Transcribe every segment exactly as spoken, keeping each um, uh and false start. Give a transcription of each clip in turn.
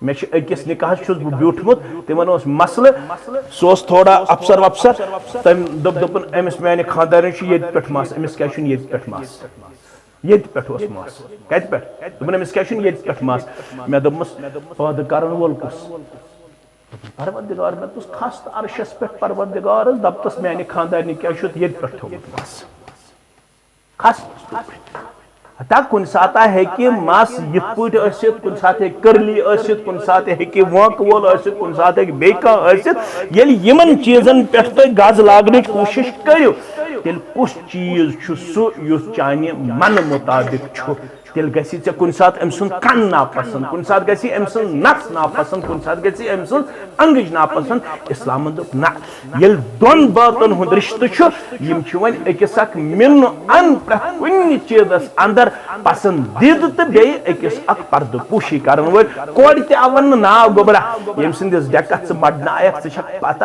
مےٚ چھُ أکِس نِکاحَس چھُس بہٕ بیوٗٹھمُت، تِمَن اوس مسلہٕ، سُہ اوس تھوڑا افسر وفسر، تٔمۍ دوٚپ، دوٚپُن، أمِس میٛانہِ خانٛدارِنۍ چھُ ییٚتہِ پٮ۪ٹھ مَس، أمِس کیٛازِ چھُنہٕ ییٚتہِ پٮ۪ٹھ مَس؟ ییٚتہِ پٮ۪ٹھ اوس مَس۔ کَتہِ پٮ۪ٹھ؟ دوٚپُن، أمِس کیٛازِ چھُنہٕ ییٚتہِ پٮ۪ٹھ مَس؟ مےٚ دوٚپمَس، پٲدٕ کَرَن وول کُس؟ پروردگار، مےٚ دوٚپُس، کھس تہٕ عرشَس پٮ۪ٹھ، پروردگارَس، دَپتَس، میٛانہِ خانٛدارِنہِ کیٛازِ چھُتھ ییٚتہِ پٮ۪ٹھ تھوٚومُت مَس؟ کھس۔ ہتا کُنہِ ساتہٕ ہیٚکہِ مَس یِتھ پٲٹھۍ ٲسِتھ، کُنہِ ساتہٕ ہیٚکہِ کٔرلی ٲسِتھ، کُنہِ ساتہٕ ہیٚکہِ وٲنٛکہٕ وول ٲسِتھ، کُنہِ ساتہٕ ہیٚکہِ بیٚیہِ کانٛہہ ٲسِتھ۔ ییٚلہِ یِمن چیٖزن پٮ۪ٹھ تُہۍ گز لاگنٕچ کوٗشِش کٔرِو، تیٚلہِ کُس چیٖز چھُ سُہ یُس چانہِ منہٕ مُطابِق چھُ؟ تیٚلہِ گژھِ ژےٚ کُنہِ ساتہٕ أمۍ سُنٛد کن ناپسنٛد، کُنہِ ساتہٕ گژھِ أمۍ سٕنٛز نس ناپسنٛد، کُنہِ ساتہٕ گژھِ أمۍ سٕنٛز انگٕج ناپسنٛد۔ اسلامن دوٚپ، نہ، ییٚلہِ دۄن بٲژن ہُنٛد رشتہٕ چھُ، یِم چھِ وۄنۍ أکِس اکھ مِنہٕ ان پرٛٮ۪تھ کُنہِ چیٖزس اندر پسندیدٕ تہٕ بیٚیہِ أکِس اکھ پردٕ پوشی کرن وٲلۍ۔ کورِ تہِ آو وننہٕ، ناو گوٚبرا، ییٚمہِ سٕنٛدِس ڈٮ۪کس ژٕ مڈنہٕ آیکھ، ژٕ چھکھ پتہ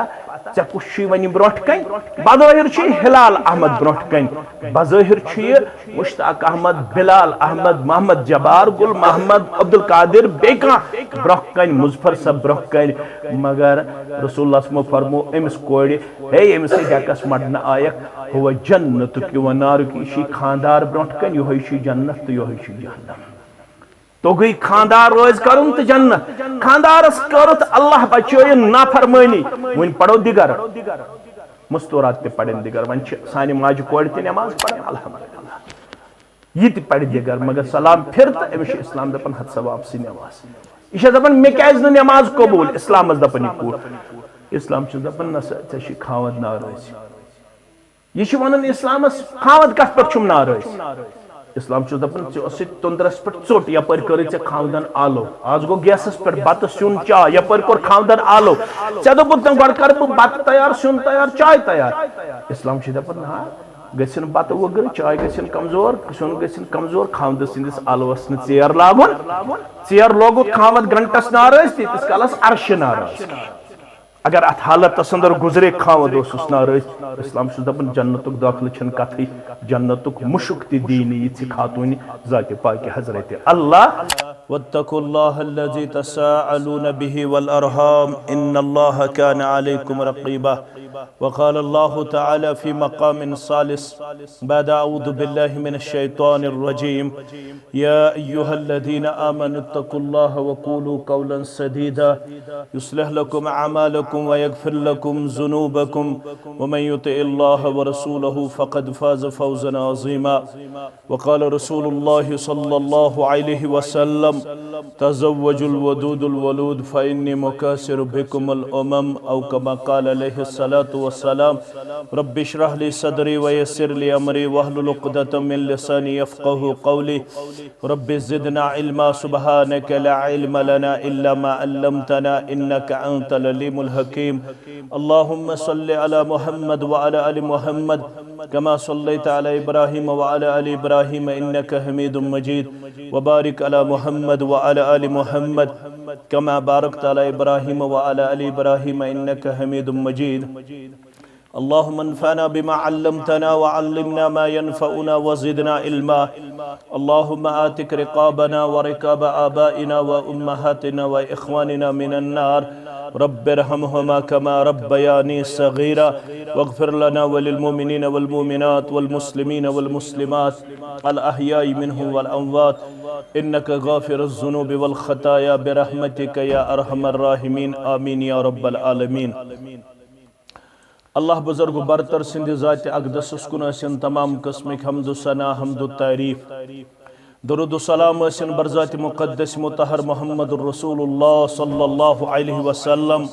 ژےٚ کُس چھُے وۄنۍ یہِ برونٛٹھ کنہِ؟ بظٲہر چھُ یہِ ہلال احمد برونٛٹھ کنہِ، بظٲہر چھُ یہِ مشتاق احمد، بلال احمد، محمد جبار گل، محمد عبدالقادر، بیٚیہِ کانٛہہ برونٛہہ کنہِ، مظفر صٲب برونٛہہ کنہِ۔ مگر رسول اللہ صٲبو فرمو أمِس کورِ، ہے، ییٚمِس سۭتۍ ڈٮ۪کس مڈنہٕ آیکھ، ہُہ جنتُک یہِ وۄنۍ نارُک، یہِ چھُے خانٛدار برونٛٹھ کنہِ، یِہوٚے چھُے جنت تہٕ یِہوٚے چھُے جہنم۔ توٚگُے خانٛدار رٲضۍ کرُن تہٕ جنت۔ خانٛدارس کٔرٕتھ اللہ بچٲیِن نافرمٲنی۔ وۄنۍ پرو دِگر۔ مستورات تہِ پرن دِگر۔ وۄنۍ چھِ سانہِ ماجہِ کورِ تہِ نٮ۪ماز پران، الحمدللہ۔ یہِ تہِ پرِ دِگر، مگر سلام پھِر تہٕ أمِس چھُ اسلام دپان، ہتھ سا واپسٕے نٮ۪ماز۔ یہِ چھےٚ دپان، مےٚ کیازِ نہٕ نٮ۪ماز قبوٗل؟ اسلامس دپان یہِ کوٗر۔ اسلام چھُس دپان، نہ سا، ژےٚ چھُے خاوند ناراض۔ یہِ چھُ ونان اسلامس، خاوند کتھ پٮ۪ٹھ چھُم ناراض؟ اسلام چھُس دپان، ژےٚ اوسُے تُندرس پٮ۪ٹھ ژوٚٹ، یپٲرۍ کٔرٕے ژےٚ خاوندن آلو۔ آز گوٚو گیسس پٮ۪ٹھ بتہٕ سیُن چاے، یپٲرۍ کوٚر خاوندن آلو۔ ژےٚ دوٚپُتھ نہٕ، گۄڈٕ کرٕ بہٕ بتہٕ تیار، سیُن تیار، چاے تیار۔ اسلام چھُ دپان، نہ، گژھن بتہٕ وُگرٕ، چاے گژھن کمزور، سیُن گژھن کمزور، خاوندٕ سٕنٛدِس آلوس نہٕ ژیر لاگُن۔ ژیر لوگُتھ خاوند گنٹس ناراض، تیٖتِس کالس عرشہِ ناراض۔ اگر اتھ حالتس اندر گزرے خاوند اوسُس ناراض، اسلام چھُس دپان، جنتُک دٲخلہٕ چھنہٕ کتھٕے، جنتُک مُشُک تہِ دی نہٕ یِژھِ خاتوٗنہِ ذاتِ پاکہِ حضرت اللہ۔ واتقوا الله الذي تساءلون به والأرحام، إن الله كان عليكم رقيبا۔ وقال الله تعالى في مقام ثالث بعد أعوذ بالله من الشيطان الرجيم، يا أيها الذين آمنوا اتقوا الله وقولوا قولا سديدا، يصلح لكم أعمالكم ويغفر لكم ذنوبكم، ومن يطع الله ورسوله فقد فاز فوزا عظيما۔ وقال رسول الله صلى الله عليه وسلم، تزوجوا الودود الولود فإني مكاثر بكم الأمم، أو كما قال عليه الصلاة والسلام۔ رب اشرح لي صدري ويسر لي أمري واحلل عقدة من لساني يفقهوا قولي۔ رب زدنا علما، سبحانك لا علم لنا إلا ما علمتنا إنك أنت العليم الحكيم۔ اللهم صل على محمد وعلى آل محمد كما صليت على إبراهيم وعلى آل إبراهيم إنك حميد مجيد، وبارك على محمد وعلى آل محمد كما باركت على إبراهيم وعلى آل إبراهيم إنك حميد مجيد. اللهم انفعنا بما علمتنا وعلمنا ما ينفعنا وزدنا علما. اللهم اعتق رقابنا ورقاب آبائنا وأمهاتنا وإخواننا من النار. رب ارحمهما كما ربياني صغيرا. واغفر لنا وللمؤمنين والمؤمنات والمسلمين والمسلمات الأحياء منهم والأموات. إنك غافر الذنوب والخطايا برحمتك يا أرحم الراحمين. آمين يا رب العالمين. اللہ بزرگ و برتر سٕنٛدِ ذاتِ اقدسس کُن ٲسِن تمام قٕسمٕکۍ حمد و ثنا، حمد و تعریف۔ درود و سلام ٲسِن برذاتِ مقدس مطہر محمد رسول اللہ صلی اللہ علیہ وسلم۔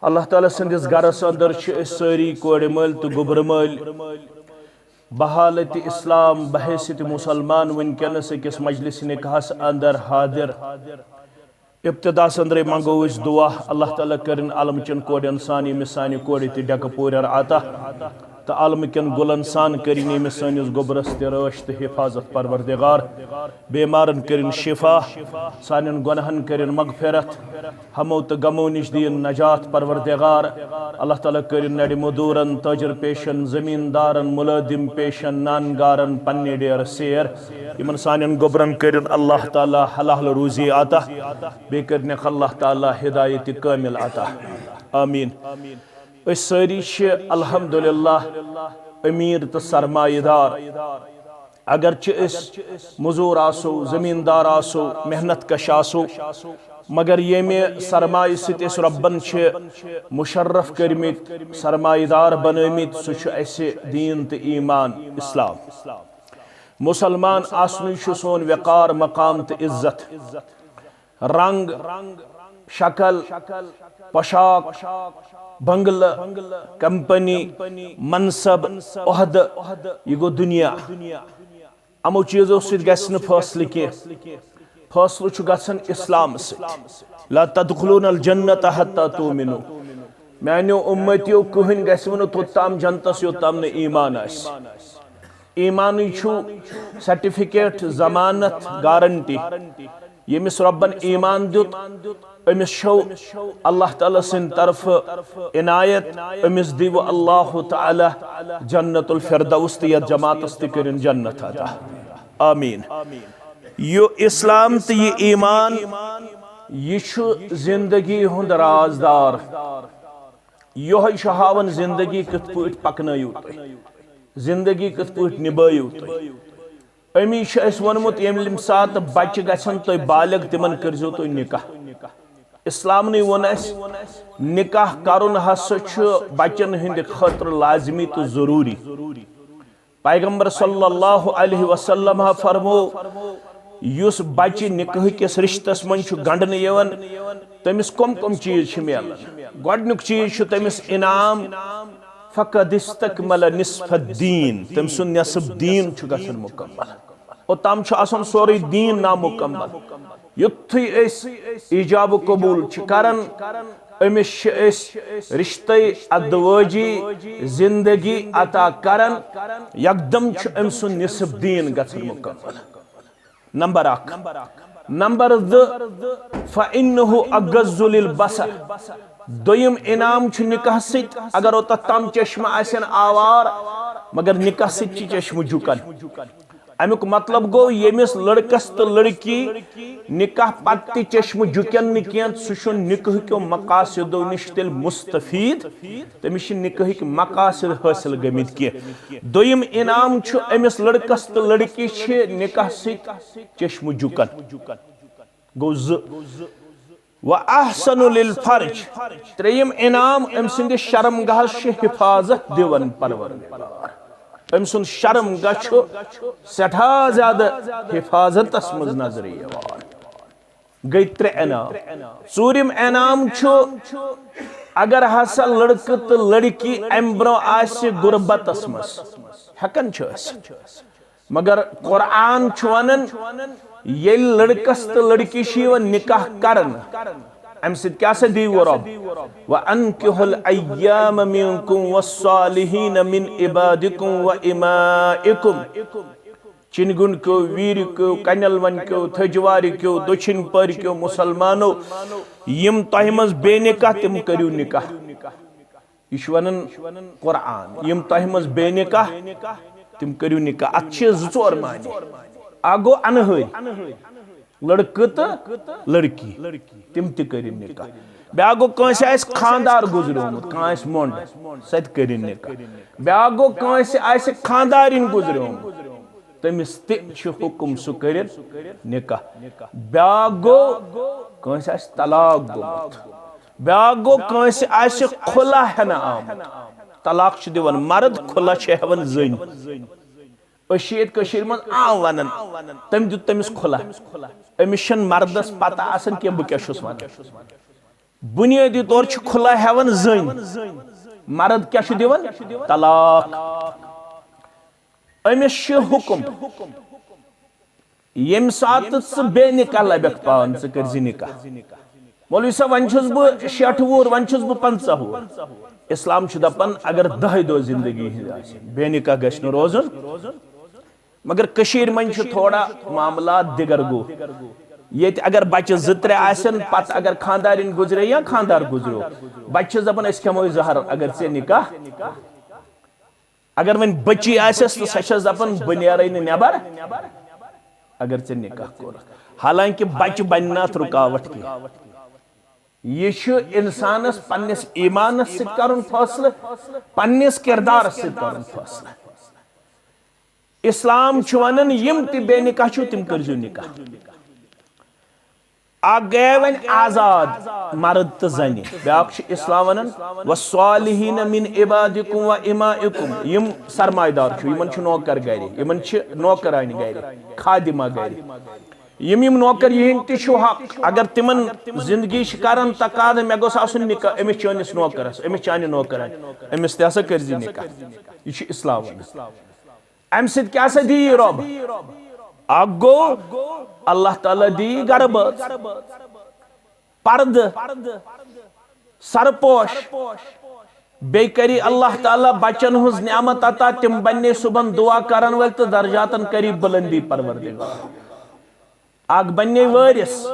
اللہ تعالیٰ سٕنٛدِس گرس اندر چھِ أسۍ سٲری کورِ مٲلۍ تہٕ گوٚبرٕ مٲلۍ۔ بحالت اسلام، بحیثیت مسلمان، وٕنکیٚنس أکِس مجلس نکاحس اندر حاضر۔ ابتداہس اندرے منگو أسۍ دعا، اللہ تعالیٰ کٔرِن عالمچن کورٮ۪ن سان ییٚمہِ سانہِ کورِ تہِ ڈٮ۪کہٕ پورٮ۪ر عطا۔ تہٕ عالمہٕ کٮ۪ن گُلن سان کٔرِن ییٚمِس سٲنِس گوٚبرس تہِ رٲچھ تہٕ حفاظت پروردگار۔ بیمارن کٔرِن شفا، سانٮ۪ن گۄناہن کٔرِن مغفرت، ہمو تہٕ غمو نِش دِیِن نجات پروردگار۔ اللہ تعالیٰ کٔرِن نرِ مدوٗرن، تٲجر پیشن، زمیٖندارن، مُلٲزِم پیشن، نانگارن پننہِ ڈیرٕ سیر۔ یِمن سانٮ۪ن گوٚبرن کٔرِن اللہ تعالیٰ حلال روزی عطا، بیٚیہِ کٔرِنکھ اللہ تعالیٰ ہدایت کٲمل عطا۔ آمین۔ أسۍ سٲری چھِ الحمدللہ امیر تہٕ سرمایہ دار۔ اگرچہ أسۍ مزور آسو، زمیندار آسو، محنت کش آسو، مگر ییٚمہِ سرمایہ سۭتۍ أسۍ رۄبن چھِ مشرف کٔرمٕتۍ، سرمایہ دار بنٲومٕتۍ، سُہ چھُ اسہِ دین تہٕ ایمان اسلام۔ مسلمان آسنُے چھُ سون وقار، مقام تہٕ عزت۔ رنگ، شکل، پوشاک، بنگلہٕ، کمپنی، منصب، عہدٕ، یہِ گوٚو دُنیا۔ یِمو چیٖزو سۭتۍ گژھِ نہٕ فٲصلہٕ کینٛہہ۔ فٲصلہٕ چھُ گژھان اسلام سۭتۍ۔ لا تدخلون الجنة حتى تؤمنوا۔ میانیو امتیو، کٕہٕنۍ گژھِ نہٕ توٚت تام جنتس یوٚت تام نہٕ ایمان آسہِ۔ ایمانٕے چھُ سرٹیفکیٹ، ضمانت، گارنٹی۔ ییٚمِس رۄبن ایمان دیُت، أمِس چھو اللہ تعالیٰ سٕنٛدِ طرفہٕ عنایت، أمِس دیٖوٕ اللہ تعالیٰ جنت الفردوس تہٕ یتھ جماعتس تہِ کٔرِن جنت عطا۔ آمین۔ یہِ اسلام تہٕ یہِ ایمان، یہِ چھُ زندگی ہُنٛد رازدار۔ یِہوٚے چھُ ہاوان زندگی کِتھ پٲٹھۍ پکنٲیِو تُہۍ، زندگی کِتھ پٲٹھۍ نبٲیِو تُہۍ۔ أمی چھُ اَسہِ ووٚنمُت، ییٚمہِ ساتہٕ بچہِ گژھن تُہۍ بالغ، تِمن کٔرزیو تُہۍ نکاح۔ اسلامنٕے ووٚن اَسہِ، نکاح کرُن ہسا چھُ بچن ہٕنٛدِ خٲطرٕ لازمی تہٕ ضروٗری۔ پیغمبر صلی اللہ علیہ وسلم ہا فرمو، یُس بچہِ نکاح کِس رشتس منٛز چھُ گنڈنہٕ یِوان، تٔمِس کم کم چیٖز چھِ میلان؟ گۄڈنیُک چیٖز چھُ تٔمِس انعام، فقد استکمل نصف الدین، تٔمۍ سُنٛد نصف دین چھُ گژھان مکمل۔ اوٚتام چھُ آسان سورُے دین نامکمل۔ یُتھُے أسۍ ایجاب قبول چھِ کران، أمِس چھِ أسۍ رشتَے ازدوٲجی زندگی عطا کران، یکدم چھُ أمۍ سُنٛد نصف دین گژھان مکمل۔ نمبر اکھ۔ نمبر زٕ، فإنه أغض للبصر۔ دوٚیِم انعام چھُ نکاح سۭتۍ، اگر اوٚتتھ تام چشمہٕ آسن آوار، مگر نکاح سۭتۍ چھِ چشمہٕ جُکان۔ امیُک مطلب گوٚو، ییٚمِس لڑکس تہٕ لڑکی نکاح پتہٕ تہِ چشمہٕ جُکن نہٕ کینٛہہ، سُہ چھُنہٕ نکاح کیو مقاصدو نِش تیٚلہِ مستفید، تٔمِس چھِ نکاحٕکۍ مقاصد حٲصِل گٔمٕتۍ کینٛہہ۔ دوٚیِم انعام چھُ، أمِس لڑکس تہٕ لڑکی چھِ نکاح سۭتۍ چشمہٕ جُکن۔ گوٚو زٕ۔ وأحسن للفرج۔ ترٛیٚیِم انعام، أمۍ سٕنٛدِس شرم گاہس چھِ حفاظت دِوان پروردگار۔ أمۍ سُنٛد شرم گاہ چھُ سٮ۪ٹھاہ زیادٕ حفاظتس منٛز نظرِ یِوان۔ گٔے ترٛےٚ انعام۔ ژوٗرِم انعام چھُ، اگر ہسا لڑکہٕ تہٕ لڑکی امہِ برٛونٛہہ آسہِ غربتس منٛز، ہٮ۪کان چھُ ٲسِتھ، مگر قرآن چھُ ونان، ییٚلہِ لڑکس تہٕ لڑکی چھِ یِوان نکاح کرنہٕ، امہِ سۭتۍ کیٛاہ سا دیٖوٕ رۄب؟ وأنكحوا الأيامى منكم والصالحين من عبادكم وإمائكم۔ چِنگُن کیو، ویٖرِ کیو، کنیل ون کیو، تھجوارِ کیو، دٔچھِنۍ پٔرۍ کیو مسلمانو، یِم تۄہہِ منٛز بے نکاح، تِم کٔرِو نکاح۔ یہِ چھُ ونان قرآن، یِم تۄہہِ منٛز بے نکاح، تِم کٔرِو نکاح۔ اتھ چھِ زٕ ژور معنی۔ اکھ گوٚو انہٲرۍ، لڑکہٕ تہٕ لڑکی، تِم تہِ کٔرِن نکاح۔ بیٛاکھ گوٚو، کٲنٛسہِ آسہِ خانٛدار گُزریومُت، کانٛہہ آسہِ مۄنڈ، سۄ تہِ کٔرِن نکاح۔ بیٛاکھ گوٚو، کٲنٛسہِ آسہِ خانٛدارِنۍ گُزریومُت، تٔمِس تہِ چھُ حُکُم سُہ کٔرِن نکاح۔ بیٛاکھ گوٚو، کٲنٛسہِ آسہِ طلاق گوٚمُت۔ بیٛاکھ گوٚو، کٲنٛسہِ آسہِ خُلع ہٮ۪نہٕ آمُت۔ طلاق چھُ دِوان مرد، خُلع چھِ ہٮ۪وان زٔنۍ۔ أسۍ چھِ ییٚتہِ کٔشیٖرِ منٛز عام وَنان، تٔمۍ دیُت تٔمِس خُلع۔ أمِس چھَنہٕ مردَس پَتہ آسان کینٛہہ بہٕ کیٛاہ چھُس وَنان۔ بُنیٲدی طور چھِ خُلع ہٮ۪وان زٔنۍ۔ مرد کیٛاہ چھُ دِوان؟ طلاق۔ أمِس چھُ حُکُم، ییٚمہِ ساتہٕ ژٕ بے نکاح لَبَکھ پانہٕ، ژٕ کٔرۍ زِ نکاح۔ مولوی صٲب، وۄنۍ چھُس بہٕ شیٹھ وُہُر، وۄنۍ چھُس بہٕ پنٛژاہ وُہُر۔ اسلام چھُ دپان، اگر دَہے دۄہ زندگی ہٕنٛز آسہِ، بے نکاح گژھِ نہٕ روزُن۔ مگر کٔشیٖرِ منٛز چھُ تھوڑا معاملات دِگر گوٚو۔ ییٚتہِ اگر بچہِ زٕ ترٛےٚ آسن، پتہٕ اگر خانٛدارِنۍ گُزرے یا خانٛدار گُزریو، بچہِ چھِ دپان، أسۍ کھٮ۪مو زہر اگر ژےٚ نکاح۔ اگر وۄنۍ بچی آسٮ۪س تہٕ سۄ چھس دپان، بہٕ نیرے نہٕ نٮ۪بر اگر ژےٚ نکاح کوٚرُتھ۔ حالانکہ بچہِ بنہِ نہٕ اتھ رُکاوٹ کینٛہہ۔ یہِ چھُ انسانس پننِس ایمانس سۭتۍ کرُن فٲصلہٕ، پننِس کردارس سۭتۍ کرُن فٲصلہٕ۔ اسلام چھُ ونان، یِم تہِ بے نکاح چھِو، تِم کٔرزیو نکاح۔ اکھ گٔیے وۄنۍ آزاد، مرد تہٕ زنہِ۔ بیاکھ چھُ اسلام ونان، "والصالحین من عبادکم و امائکم"، یِم سرمایہ دار چھِ، یِمن چھِ نوکر گرِ، یِمن چھِ نوکرانہِ گرِ، خادمہ گرِ۔ یِم یِم نوکر یِہنٛدۍ تہِ چھُ حق، اگر تِمن زندگی چھِ کران تقاضہٕ، مےٚ گوٚژھ آسُن نکاح أمِس چٲنِس نوکرس، أمِس چانہِ نوکرانہِ، أمِس تہِ ہسا کٔرزِ نکاح۔ یہِ چھُ اسلام ونان۔ امہِ سۭتۍ کیٛاہ سا دی رۄب؟ اکھ گوٚو، اللہ تعالیٰ دی گرٕ بٲژ، پردٕ، سرپوش۔ بیٚیہِ کری اللہ تعالیٰ بچن ہٕنٛز نعمت عطا، تِم بننے صبحن دعا کرن وٲلۍ تہٕ درجاتن کری بلندی پروردگار۔ اکھ بننے وٲرِث۔